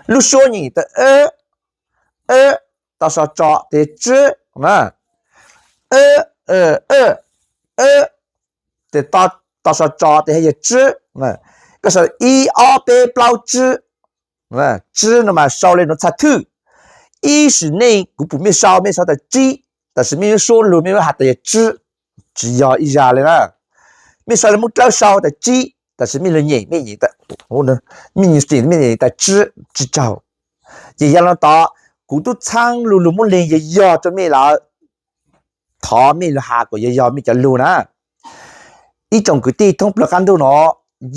lub suab nyeem tas, to so tso tes tsib, tes to so tso tes yog tsib. Koj sau ib ob peb plaub tsib, tsib no mas sau le nuav txhaj thwj, Ib sim neej kuv pum mej sau, mej sau tas tsib, tab sis mej yuav suab lug mej yuav has tas yog tsib, tsis yog ib zag le na. Mej sau le Moob Dlawb sau tas tsib, tab sis mej lug nyem, mej nyem, mej nyem tas tsib, tsis tsaug. Ces yog le tod, kuv tub txhaab lug lug Moob Leeg yog yog rua mej lawm, thov mej lug has kom yog yog mej cov lug na. Ib tsoom kwv tij thoob plawg qaab ntuj no,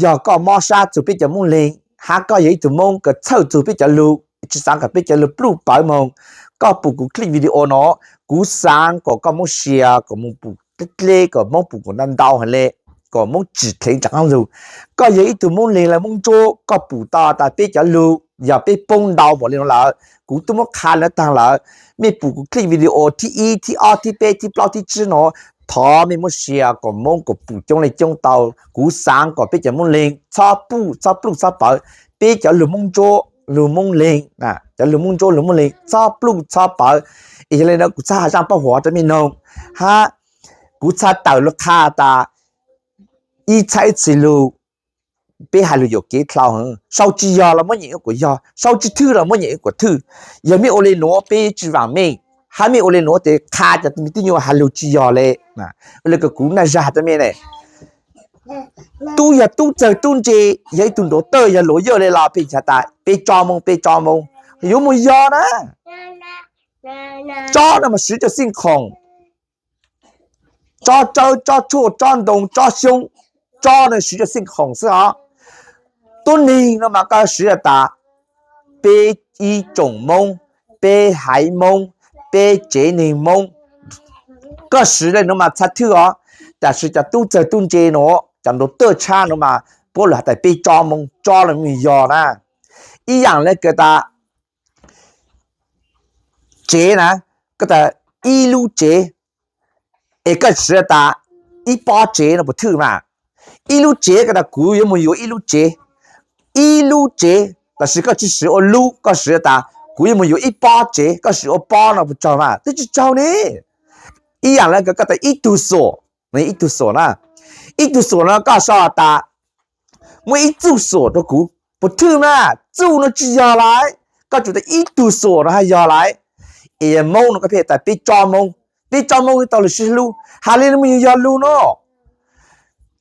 yog koj mob sab txug peb cov Moob Leeg, hab koj yog ib tug Moob kws txhawj txug peb cov lug, tsis xaav kom peb cov lug pluj pawv moog, koj pum kuv clip video no, kuv xaav kom koj Moob share kom moog pum dleb dleb, kom Moob pum kom ntau ntau heev le, kom Moob tsim dleev rov qaab lug. Koj yog ib tug Moob Leeg los Moob Ntsuab, koj pum tau tas peb cov lug yog peb poob ntau npaum le nuav lawm, kuv tub muab qha le taag lawm. Mej pum kuv clip video thib ib, thib ob, thib peb, thib plaub, thib tsib no, thov mej muab share kom Moob kom pum coob leej coob tau. Kuv xaav kom peb cov Moob Leeg txhob puj, txhob pluj, txhob pawv. Peb cov lug Moob Ntsuab, lug Moob Leeg, cov lug Moob Ntsuab, lug Moob Leeg txhob pluj, txhob pawv. Es yog le nuav kuv txhaj has zaaj paub huv rua mej noog, hab kuv txhaj tawm lug qha tas ib txhab ib txhis lug, peb has lug yuam kev dlhau heev, sau tsis yog los muab nyem kom yog, sau tsis thwj los muab nyem kom thwj. Yog mej ua le nuav peb tsis vaam meej, hab mej ua le nuav tes qha cov me tub nyuas has lug tsis yog le. Le kuv naj zag has rua mej ne, tub yog tub txawg tub ntse, yog ib tug nrauv tawj yog luas yawj le los peb has tas peb tsob Moob, peb tsob Moob, yuav moog yog na. Tsob no mas siv rua xij khoom, tsob tsawb, tsob tshuaj, tsob ntoo, tsob xyoob, tsob no siv rua xij khoom xwb os. Tuab neeg no mas koj siv has tas peb ib tsoom Moob, peb haiv Moob, peb tsev neeg Moob, koj siv le nuav mas txhaj thwj os. Tab sis cov tub txawg tub ntse nuav, cov nrauv tawj tshab nuav mas puab lug has tas peb tsob Moob, tsob le moog yog na. Ib yaam le kws tas tsev na, koj tas ib lub tsev, es koj siv tas ib pob tsev no puas thwj mas? Ib lub tsev koj tas kuv yuav moog yuav ib lub tsev, ib lub tsev, tab sis koj tsis siv ua lub, koj siv tas kuv yuav moog yuav ib pob tsev, koj siv ua pob no puas tsaug mas? Twb tsis tsaug ne. Ib yaam le kws koj tas ib tug xuam, ib tug xuam na, ib tug xuam no koj sau tas muaj ib txuj xuam rua kuv puas thwj mas? Txuj no tsis yog lawm, koj tsum tas ib tug xuam no hab yog lawm. Es Moob no koj pheej tas peb tsob Moob, peb tsob Moob yuav tau lug sib hlub, has le nuav mas yog lug no.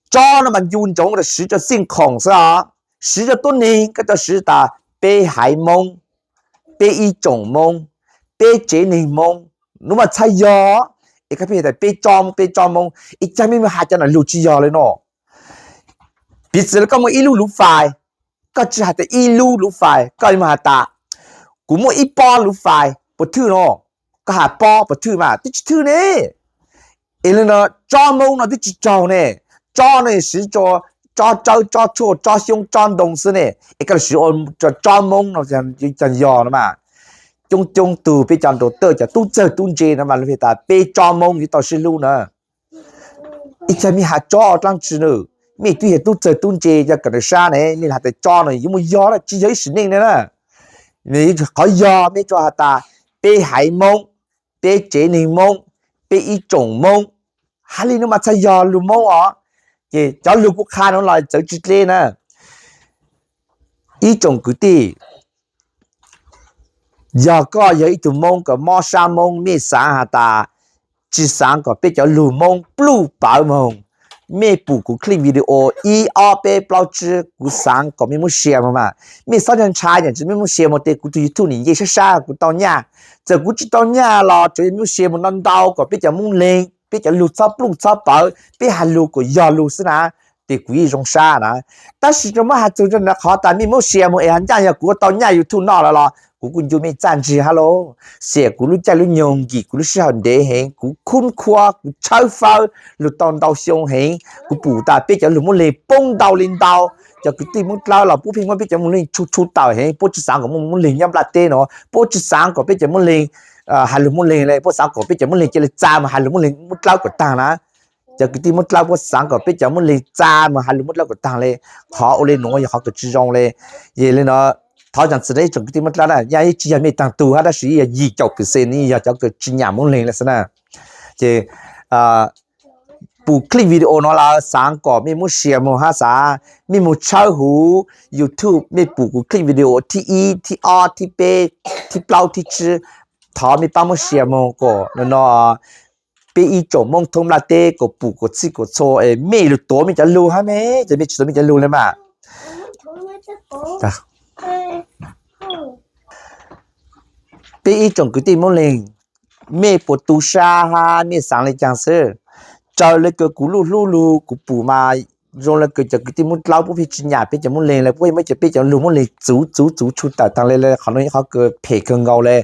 Tsob no mas ncu ntsoov tas siv rua xij khoom xwb os. Siv rua tuab neeg koj tau siv tas peb haiv Moob, peb ib tsoom Moob, peb tsev neeg Moob, nuav mas txhaj yog. Es koj pheej tas peb tsob Moob, peb tsob Moob, es caag mej moog has cov nam lug tsis yog le no? Piv txwv le koj muaj ib lub luv fais, koj tsis has tas ib lub luv fais, koj yuav moog has tas kuv muaj ib pob luv fais puas thwj no? Koj has pob puas thwj mas? Twb tsis thwj ne. Es le no tsob Moob no twb tsis tsaug ne. Tsob no siv rua tsob tsawb, tsob tshuaj, tsob xyoob, tsob ntoo xwb ne, es koj lug siv ua tsob Moob no caag yog no mas? Coob coob tug peb cov nrauv tawj cov tub txawg tub ntse no mas lug has tas peb tsob Moob yuav tau sib hlub na. Ib caag mej has tsob dlaab tsi na? Mej twb yog tub txawg tub ntse yog kawm ntawv sab ne, mej has tas tsob no yuav moog yog na, tsis yog ib sim neej le na. Qhov yog mej tsuas has tas peb haiv Moob, peb tsev neeg Moob, peb ib tsoom Moob, has le nuav mas txhaj yog lug Moob os. Ces cov lug kuv qha nuav los txawv tsis dleb na. Ib tsoom kwv tij, yog koj yog ib tug Moob kws mob sab Moob, mej xaav has tas tsis xaav kom peb cov lug Moob pluj pawv moog, mej pum kuv clip video ib ob peb plaub tsib, kuv xaav kom mej muab share moog mas. Mej txhob ntshai, ntshai yog tsis mej muab share moog tes kuv tug YouTube nim nce sab sab kuv tau nyaj. Txawm kuv tsis tau nyaj los tsuav yog mej muab share moog ntau ntau kom peb cov Moob Leeg, peb cov lug txhob pluj txhob pawv, peb has lug kom yog lug xwb na, tes kuv yeej zoo sab na. Tab sis rua muab has txug rua qhov tas mej muab share moog es has ncaj yog kuv tau nyaj YouTube noj lawm los kuv kuj ncu mej txaj ntsig hab lauj. Xiam kuv lub caij lub nyoog, nkim kuv lub sij hawm ntev heev, kuv khub khuab, kuv tshawb fawb lug tau ntau xyoo heev, kuv pum tas peb cov lug Moob Leeg poob ntau le ntau. Cov kwv tij Moob Dlawb los puab pheej muab peb cov Moob Leeg tshu tshu tawm heev, puab tsis xaav kom muaj Moob Leeg nyob nplaj teb no, puab tsis xaav kom peb cov Moob Leeg has lug Moob Leeg le, puab xaav kom peb cov Moob Leeg ca le txa moog has lug Moob Leeg Moob Dlawb kom taag na. Cov kwv tij Moob Dlawb puab xaav kom peb cov Moob Leeg txa moog has lug Moob Dlawb kom taag le. Qhov ua le nuav yog qhov kws tsis zoo le. Yog le no, thov zaam txim rua ib tsoom kwv tij Moob Dlawb na, yeej tsis yog mej taag tug hab, tab sis yog yim caum percent yog cov kws tsis nyam Moob Leeg le xwb na. Ces pum clip video no lawm xaav kom mej muab share moog hab xaav mej moog tshawb huv YouTube mej pum kuv clip video thib ib, thib ob, thib peb, thib plaub, thib tsib. Thov mej paab muab share moog kom no peb ib tsoom Moob thoob nplaj teb kom pum kom txhij kom txhua es mej lug tuav mej cov lug hab ne, ces mej tsi tuav mej cov lug le mas. Peb ib tsoom kwv tij Moob Leeg, mej puas tu sab hab mej xaav le caag xwb? Raws le kws kuv luj hlub lug kuv pum mas zoo le kws cov kwv tij Moob Dlawb puab pheej tsi nyam peb cov Moob Leeg le, puab muab cov peb cov lug Moob Leeg txuv txuv txuv tshu tawm taag le le, qhov no yog qhov kws phem kawg nkaus le.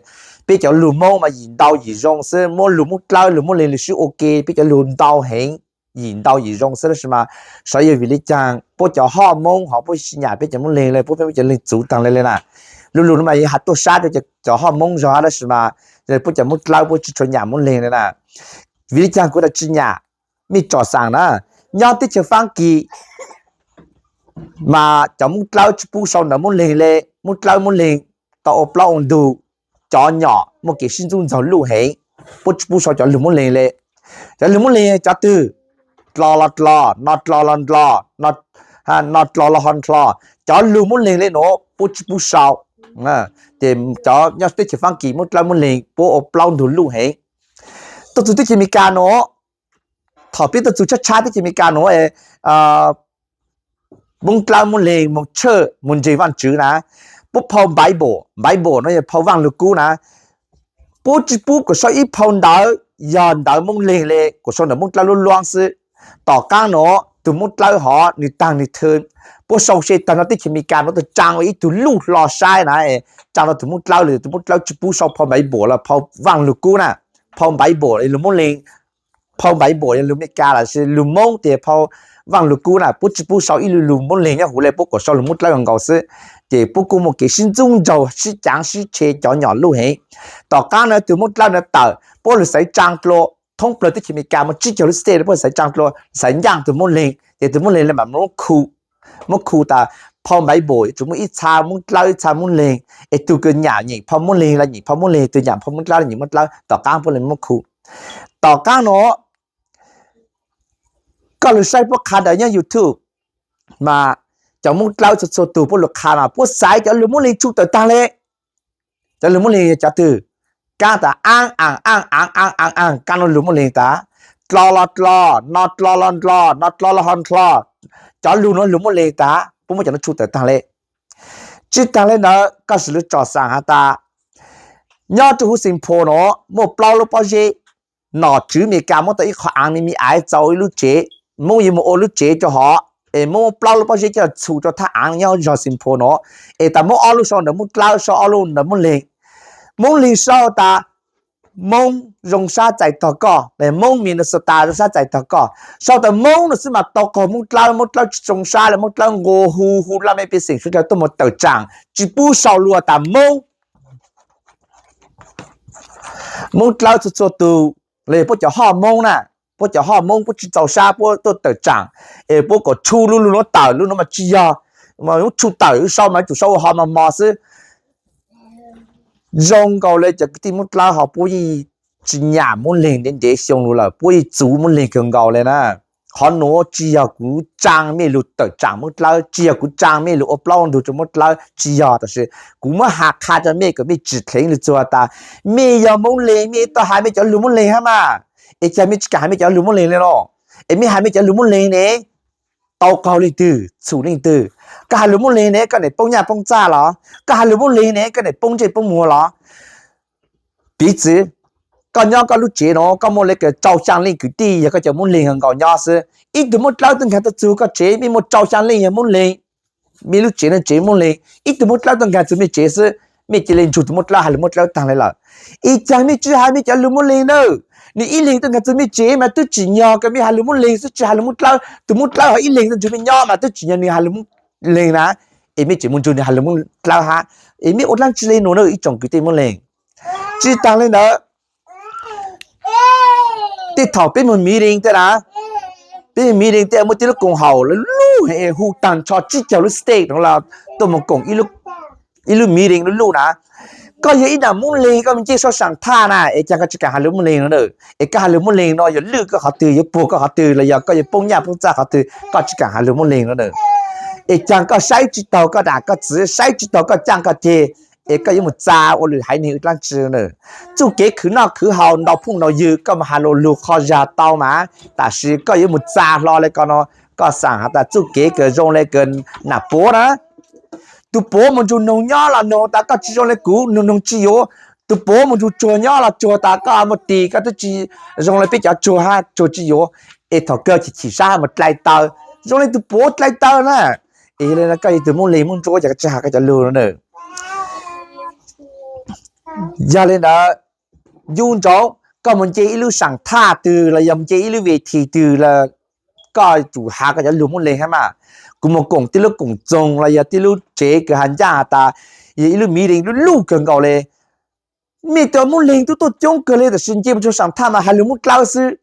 Peb cov lug Moob mas yim ntau yim zoo xwb, muab lug Moob Dlawb lug Moob Leeg lug sib ua ke, peb cov lug ntau heev, yim ntau yim zoo xwb tab sis mas xyov yog vim le caag puab cov hoj Moob hov puab tsi nyam peb cov Moob Leeg le, puab pheej muab cov Moob Leeg txuv taag le le na. Lug lug no mas has tuaj sab rua cov hoj Moob zog hab tab sis mas puab cov Moob Dlawb puab tsi tshua nyam Moob Leeg le na. Vim le caag kuv tas tsi nyam, mej tsom xaam na, nyob teb chaws Faab Kis mas cov Moob Dlawb tsi pub sau ntawv Moob Leeg le, Moob Dlawb Moob Leeg tau ua plaub ua ntug, cov nyom muaj kev sib ntxub ntxaug luj heev, puab tsi pub sau cov lug Moob Leeg le. Cov lug Moob Leeg cov twg? Dlo los dlo, no dlo los dlo, no dlo los ho dlo, cov lug Moob Leeg le nuav puab tsi pub sau. Ces cov nyob teb chaws Faab Kis Moob Dlawb Moob Leeg puab ua plaub ntug luj heev. Tuaj txug teb chaws Amelikas nuav, thaum peb tuaj txug tshab tshab teb chaws Amelikas nuav, Moob Dlawb Moob Leeg moog tshaj moog ntseeg Vaajtswv na, puab phau Bible, Bible no yog phau Vaaj Lug Kub na, puab tsi pub kuas sau ib phau ntawv yog ntawv Moob Leeg le, kuas sau ntawv Moob Dlawb luab luab xwb. Tom qaab nuav tug Moob Dlawb hov nwg taag nwg thw, puab sau se taag nrho teb chaws Amelikas nuav tau tsaa ua ib tug luj hlo saib na, tsaa rua tug Moob Dlawb le, tug Moob Dlawb tsi pub sau phau Bible los phau Vaaj Lug Kub na, phau Bible lug Moob Leeg, phau Bible yog lug Amelikas los sis lug Moob tes phau Vaaj Lug Kub na, puab tsi pub sau ib lu lug Moob Leeg nyob huv le, puab kuas sau lug Moob Dlawb nkaus xwb. Ces puab kuj muaj kev sib ntxub ntxaug sib caav sib tshe cov nyom luj heev. Tom qaab nuav tug Moob Dlawb nuav tawm puab lug xaiv tsaa dlua, thoob plawg teb chaws Amelikas muaj tsib caug lub state puab xaiv tsaa dlua, xaiv ncaaj tug Moob Leeg, ces tug Moob Leeg le mas muab khu, muab khu tas phau Bible yuav tsum muaj ib txha Moob Dlawb ib txha Moob Leeg, es tug kws nyam nyeem phau Moob Leeg los nyeem phau Moob Leeg, tug nyam phau Moob Dlawb los nyeem Moob Dlawb, tom qaab puab le muab khu. Tom qaab nuav koj lug saib puab qha ntawv nyob YouTube mas cov Moob Dlawb txhua txhua tug puab lug qha mas puab xaiv cov lug Moob Leeg tshu tawm taag le. Cov lug Moob Leeg yog cov twg? Kaab tas aav aav aav aav aav aav, kaab nuav lug Moob Leeg tas dlo los dlo, no dlo los dlo, no dlo los ho dlo, cov lug nuav lug Moob Leeg tas puab muab cov nuav tshu tawm taag le. Tsi taag le ntawd koj sim lug tsom xaam has tas nyob rua huv Saint Paul nuav muaj plaub lub pob zeb, nom tswv Amelikas muab tau ib qho aav me me aiv txaus ib lub tsev, Moob yuav moog ua lub tsev rua hov, es muab plaub lub pob zeb coj txhum rua thaj aav nyob zog Saint Paul nuav, es tas muab ob lub sau ntawm Moob Dlawb, sau ob lub ntawm Moob Leeg. Moob Leeg sau tas Moob zoo sab txais tog koj, Moob Minnesota zoo sab txais tog koj, sau tas Moob nuav xwb mas tau qaug Moob Dlawb, Moob Dlawb tsi zoo sab le, Moob Dlawb nqua hu hu laj mej pej xeem suav dlawg tuaj moog tawm tsaam, tsi pub sau lug tas Moob. Moob Dlawb txhua txhua tug, le puab cov hoj Moob na, puab cov hoj Moob puab tsi txaus sab puab tuaj tawm tsaam, es puab kom tshu lub lug nuav tawm, lub nuav mas tsi yog, tshu tawm sau mas tsum sau ua hov mos mos xwb. Zoo nkaus le cov kwv tij Moob Dlawb hov puab yeej tsi nyam Moob Leeg ntev ntev xyoo lug lawm, puab yeej txuv Moob Leeg kawg nkaus le na. Qhov nuav tsi yog kuv tsaa mej lug tawm tsaam Moob Dlawb, tsi yog kuv tsaa mej lug ua plaub ntug rua Moob Dlawb, tsi yog, tab sis kuv muab has qha rua mej kom mej tsim dheev lug txug tas mej yog Moob Leeg mej tau has mej cov lug Moob Leeg hab mas, es cas mej tsi kam has mej cov lug Moob Leeg le los? Es mej has mej cov lug Moob Leeg ne, tau qaug leej twg txhum leej twg? Koj has lug Moob Leeg ne koj niam poob nyaj poob txag los? Koj has lug Moob Leeg ne koj niam poob ntsej poob muag los? Piv txwv, koj nyob koj lub tsev nuav koj muaj le rau xyaa leej kwv tij yog koj cov Moob Leeg nkaus nyob xwb. Ib tug Moob Dlawb tuaj nkaag tuaj txug koj tsev mej muaj rau xyaa leej yog Moob Leeg, mej lub tsev nuav tsev Moob Leeg, ib tug Moob Dlawb tuaj nkaag txug mej tsev xwb, mej ca le nrug tug Moob Dlawb has lug Moob Dlawb taag le lawm. Es cas mej tsi has mej cov lug Moob Leeg na? Nwg ib leeg tuaj nkaag txug mej tsev mas twb tsim nyog kws mej has lug Moob Leeg xwb tsi has lug Moob Dlawb. Tug Moob Dlawb ho ib leeg tuaj nrug mej nyob mas twb tsim nyog nwg has lug Moob Leeg na, es mej tseem mus nrug nwg has lug Moob Dlawb hab, es mej ua dlaab tsi le nuav na ib tsoom kwv tij Moob Leeg? Tsi taag le ntawd, tej thaum peb mus meeting tej na, peb mus meeting tej muaj tej lub koom haum lub heev hu taag nrho tsib caug lub state nuav los tuaj mus koom ib lub meeting lub luj na, Koj yog ib nam Moob Leeg koj mus nce sau saam thaj na es caag koj tsi kaam has lug Moob Leeg no na. Es koj has lug Moob Leeg no yuav lwj koj qhov twg, yuav puag koj qhov twg los yog koj yuav poob nyaj poob txaj qhov twg koj tsi kaam has lug Moob Leeg no na. Es caag koj saib tsi taug koj nam koj txiv, saib tsi taug koj caaj koj ceg, es koj yuav mus txav ua lwm haiv neeg ua dlaab tsi na. Txuj kev khwv noj khwv haus ntaus phooj ntaus ywg koj mus has lug lug qhov zag tau mas, tam sis koj yuav mus txav hlo le ko no, koj xaam has tas txuj kev kawg zoo le kawg nam puav na. Tug puav moog nrug noog nyob los noog tas koj tsi zoo le kuv, noog noog tsi yuav. Tug puav moog nrug tsuag nyob los tsuag tas koj muaj tis koj twb tsi zoo le peb cov tsuag hab, tsuag tsi yuav. Es thaum kawg chim chim sab mus dlai taw, zoo le tug puav dlai taw na. Es yog le no koj yog tug Moob Leeg Moob Ntsuab caag koj tsi has koj cov lug no na. Yog le ntawd, ncu ntsoov koj mus nce ib lub saam thaj twg los yog mus nce ib lub ves thim twg los koj tsum has koj cov lug Moob Leeg hab mas. Kuv mus koom tib lub koom txoos los yog tib lub tsev kws has ncaaj has tas, yog ib lub meeting lub luj kawg nkaus le. Mej tug Moob Leeg tub tuaj coob kawg le tab sis nce mus txug saam thaj mas has lug Moob Dlawb xwb.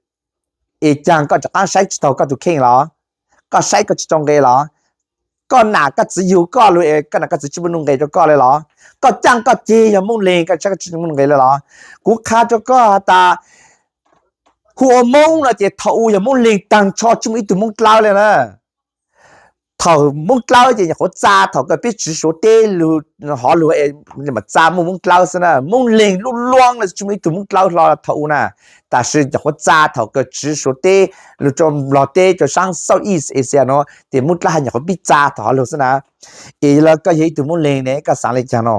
Es caag koj rov qaab saib tsi taug koj tug kheej los? Koj saib koj tsi tsau nqe los? Koj nam koj txiv yug koj lug es koj nam koj txiv tsi muaj nuj nqes rua koj le los? Koj caaj koj ceg yog Moob Leeg koj saib koj tsi muaj nuj nqes le los? Kuv qha rua koj has tas hu ua Moob no ces thaum u yog Moob Leeg taag nrho tsi muaj ib tug Moob Dlawb le na. Thaum Moob Dlawb ces nyuam qhuav txav thaum kawg peb tsiv Suav teb lug hov lug mam txav muaj Moob Dlawb xwb na. Moob Leeg lub luab le tsi muaj ib tug Moob Dlawb hlo thaum u na. Tab sis nyuam qhuav txav thaum kawg tsiv Suav teb lug rua Nplog teb rua saab Southeast Asia no ces Moob Dlawb has nyuam qhuav pib txav thaum hov lug xwb na. Es le koj yog ib tug Moob Leeg ne koj xaav le caag no?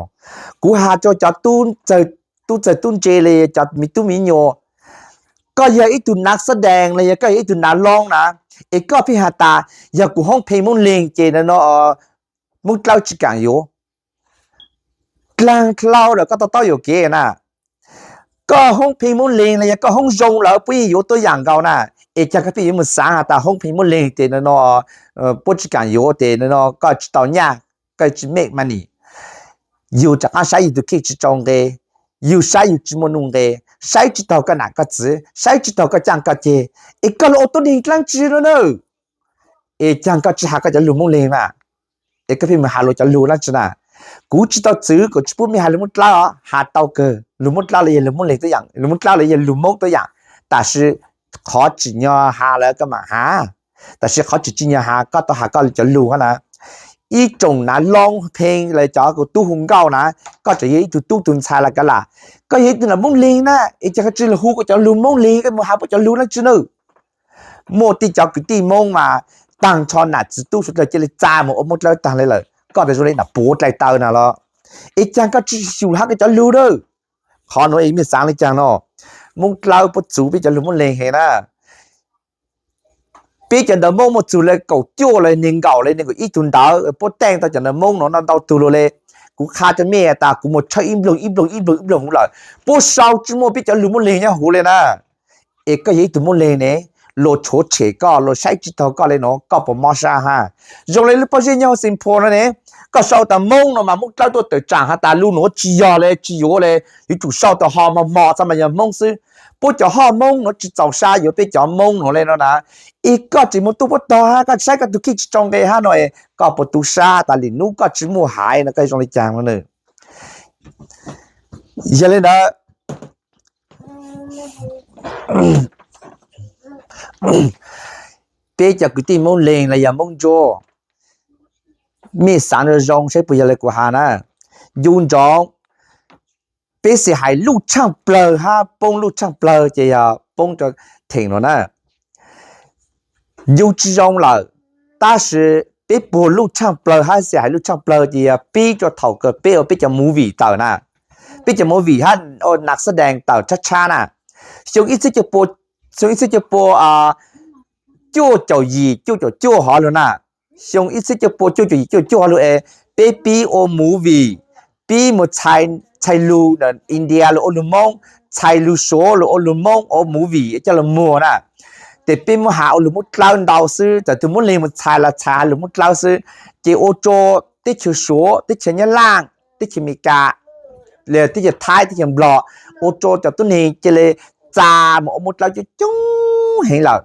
Kuv has rua cov tub txawg tub ntse le cov me tub me nyuam, koj yog ib tug nav xab dees los yog koj yog ib tug nav loob na, es koj pheej has tas yog kuv hoob phee Moob Leeg ces no Moob Dlawb tsi kaam yuav. Dlaag dlhau lawm koj to taub yuam kev na. Koj hoob phee Moob Leeg los yog koj hoob zoo lawm puab yeej yuav tuab yaam nkaus na. Es caag koj pheej yuav mus xaav has tas hoob phee Moob Leeg ces no puab tsi kaam yuav ces no koj tsi tau nyaj, koj tsi make money. Yug rov qaab saib yug tug kheej tsi tsau nqe, yug saib yug tsi muaj nuj nqe, saib tsi taug koj nam koj txiv, saib tsi taug koj caaj koj ceg, es koj lug ua tuab neeg dlaab tsi no na? Es caag koj tsi has koj cov lug Moob Leeg mas, es koj pheej mus has luag cov lug dlaab tsi na? Kuv tsi tau txwv kuv tsi pub mej has lug Moob Dlawb os, has tau kawg, lug Moob Dlawb los yog lug Moob Leeg tuab yaam, lug Moob Dlawb los yog lug Moob tuab yaam, tab sis qhov tsim nyog has lawm koj mam has, tab sis qhov tsim tsi nyog has koj tau has koj cov lug hab na. Ib tsoom nav loob phee los cov kuv tub hu nkauj na, koj tseem yog ib tug tub tug ntxhais los kav lam, koj yog ib tug nam Moob Leeg na, es caag koj tsi lug hu koj cov lug Moob Leeg, koj mus has puab cov lug dlaab tsi na? Muaj tej cov kwv tij Moob mas taag nrho nam txiv tub suav dlawg cia li txav mus ua Moob Dlawb taag le lawm, koj tas zoo le nam puav dlai taw na los? Es caag koj tsi xyum has koj cov lug na? Qhov nuav mej xaav le caag no? Moob Dlawb puab txuv peb cov lug Moob Leeg heev na. Peb cov ntawv Moob muaj txug le kaum cuaj le neeg nkaum le neeg nkaum ib tug ntawv puab teej tau cov ntawv Moob no ntau tug lug le. Kuv qha rua mej tas kuv mus tshawb ib nploog ib nploog ib nploog ib nploog huv lawm, puab sau tsi muaj peb cov lug Moob Leeg nyob huv le na. Es koj yog ib tug Moob Leeg ne, luag tshuav tshem koj, luag saib tsi taug koj le nuav koj puas mob sab hab? Zoo le lub pob zeb nyob huv Saint Paul no ne, koj sau tas Moob no mas Moob Dlawb tuaj tawm tsaam has tas lub nuav tsi yog le tsi yuav le, yuav tsum sau tas ho mos mos txha mas yog Moob xwb. Puab cov hoj Moob nuav tsi txaus sab yuav peb cov Moob nuav le no na. Es koj tseem mus tuaj puab tog hab, koj saib koj tug kheej tsi tsau nqe hab no es koj puas tu sab tas lwm nub koj tsi muaj haiv no koj zoo le caag no na? Yog le ntawd, peb cov kwv tij Moob Leeg los yog Moob Ntsuab, mej xaav zoo zoo saib puas yog le kuv has na. Ncu ntsoov, peb xav hais luj tshaaj plawg hab poob luj tshaaj plawg ces yog poob rua theem no na. Ncu tsi zoo lawm, tab sis peb puag luj tshaaj plawg hab xav hais luj tshaaj plawg ces yog pib rua thaum kawg peb ua peb cov movie tawm na. Peb cov movie hab nas xab dees tawm tshab tshab na. Xyoo ib txhiab cuaj pua, xyoo ib txhiab cuaj pua cuaj caum yim cuaj caum cuaj hov lug na. Xyoo ib txhiab cuaj pua cuaj caum yim cuaj caum cuaj hov lug es peb pib ua movie, pib mus txhais lug India lug ua lug Moob, txhais lug Suav lug ua lug Moob ua movie coj lug muag na. Ces peb muab has ua lug Moob Dlawb ntau xwb, txawm tug Moob Leeg mus txhais los txhais has lug Moob Dlawb xwb. Ces ua rua teb chaws Suav, teb chaws Nyab Laj, teb chaws Amelikas, teb chaws Thaib, teb chaws Nplog, ua rua cov tuab neeg cia li txav mus ua Moob Dlawb coob coob heev lawm.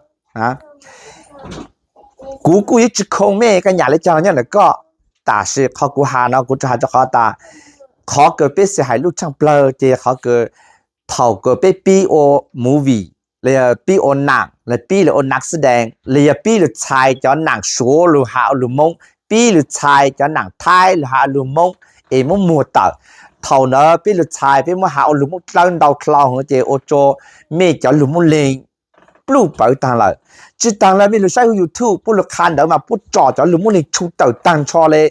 Kuv kuj yuav tsi khoo mej koj nyam le caag nyob ntawm koj, tab sis qhov kuv has no kuv tsuas has rua qhov tas Qhov kws peb xav hais lub tshaaj plawg ces qhov kws thaum kws peb pib ua movie, los yog pib ua nam, los pib lug ua nam xab dees, los yog pib lug txhais cov nam Suav lug has ua lug Moob, pib lug txhais cov nam Thaib lug has ua lug Moob es muab muag tawm. Thaum ntawd peb lug txhais peb muab has ua lug Moob Dlawb ntau dlhau ces ua rua mej cov lug Moob Leeg pluj pawv taag lawm. Tsi taag le mej lug saib huv YouTube puab lug qha ntawv mas puab tsom cov lug Moob Leeg tshu tawm taag nrho le.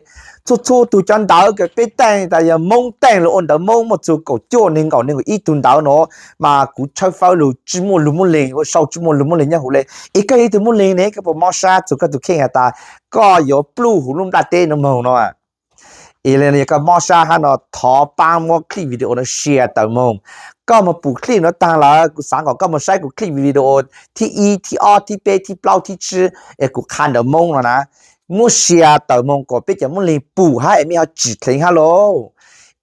Txhua txhua tug cov ntawv kws peb teej tas yog Moob teej lug ua ntawv Moob muaj txug kaum cuaj neeg nkaum neeg nkaum ib tug ntawv nuav mas kuv tshawb fawb lug tsi muaj lug Moob Leeg ua sau, tsi muaj lug Moob Leeg nyob huv le. Es koj yog ib tug Moob Leeg ne, koj puas mob sab txug koj tug kheej has tas koj yuav pluj huv lub nplaj teb nuav moog no? Yog koj mob sab hab no thov paab muab clip video nuav share tawm moog. Koj moog pum clip nuav taag lawm kuv xaav kom koj moog saib kuv clip video thib ib, thib ob, thib peb, thib plaub, thib tsib es kuv qha ntawv Moob no na. Muab share tawm moog kom peb cov Moob Leeg pum hab es mej ho tsim dleev hab lauj.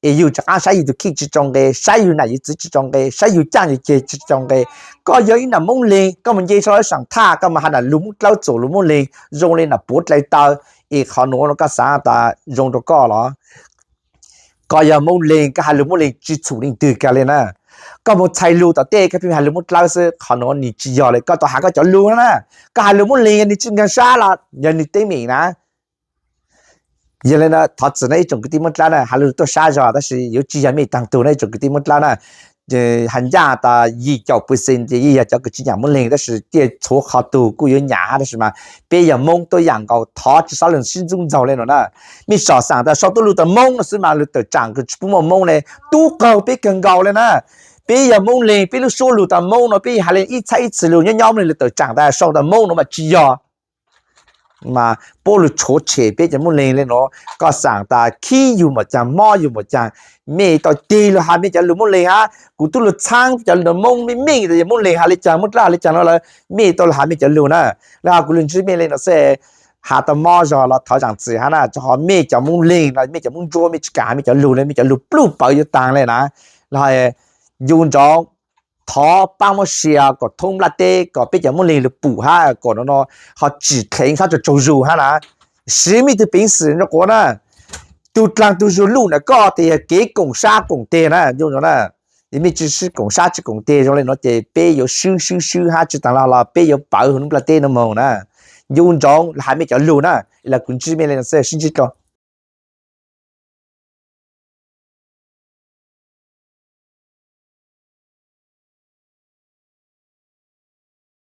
Es yug rov qaab saib yug tug kheej tsi tsau nqe, saib yug nam yug txiv tsi tsau nqe, saib yug caaj yug ceg tsi tsau nqe. Koj yog ib nam Moob Leeg koj moog nce sau lawv saam thaj koj moog has nam lug Moob Dlawb txuas lug Moob Leeg zoo le nam puav dlai taw, es qhov nuav koj xaav tas zoo rua koj los? Koj yog Moob Leeg koj has lug Moob Leeg tsi txhum leej twg kag le na. Koj moog txhais lug tom tej koj pheej has lug Moob Dlawb xwb, qhov nuav nwg tsi yog le. Koj tau has koj cov lug na, koj has lug Moob Leeg nwg tsi nkaag sab los yog nwg teeb meem na. Yog le thov txim na ib tsoom kwv tij Moob Dlawb na, has lug tuaj sab zog tab sis yuav tsi yog mej taag tug na ib tsoom kwv tij Moob Dlawb na. Has ncaaj tas yim caum percent ces yeej yog cov kws tsi nyam Moob Leeg tab sis tej txhua qhov tug kuj yuav nyam hab tab sis mas peb yog Moob tuab yaam nkaus thov tsi xob lug sib ntxub ntxaug le nuav na. Mej tsom xaam tas sau tuab lug tas Moob no xwb mas lug tawm tsaam kws tsi pub muaj Moob le, tub qaug peb kawg nkaus le na. Peb yog Moob Leeg peb lub suab lug tas Moob no peb has le ib txhab ib txhis lug nyob nyob le lug tawm tsaam tas sau tas Moob no mas tsi yog. Mas puab lug tshuav tshem peb cov Moob Leeg le nuav, koj xaam tas khib yug mum caag mob yug mum caag, mej tau tig lug has mej cov lug Moob Leeg hab kuv tub lug txhaab cov lug Moob meej meej tas yog Moob Leeg has le caag Moob Dlawb has le caag no lawm, mej tau lug has mej cov lug na. Le hab kuv lug ntsib mej le nuav xwb, has tau mob zog los thov zaam txim hab na, rua qhov mej cov Moob Leeg los mej cov Moob Ntsuab mej tsi kaam has mej cov lug le, mej cov lug pluj pawv yuav taag le na. Le ncu ntsoov thov paab muab share kom thoob nplaj teb kom peb cov Moob Leeg lug pum hab kom no no ho tsim dleev txhob tsaug zug hab na. Siv mej tug peev xwm nrug quav na, tug dlaag tug zug luj ntawm koj tes yog kev koom sab koom teg na, ncu ntsoov na. Yog mej tsi sib koom sab tsi koom teg zoo le nuav ces peb yuav swb swb swb hab tsi taag le los peb yuav pawv huv lub nplaj teb nuav moog na. Ncu ntsoov has mej cov lug na, los kuv ntsib mej le nuav xwb, sib ntsib dlua.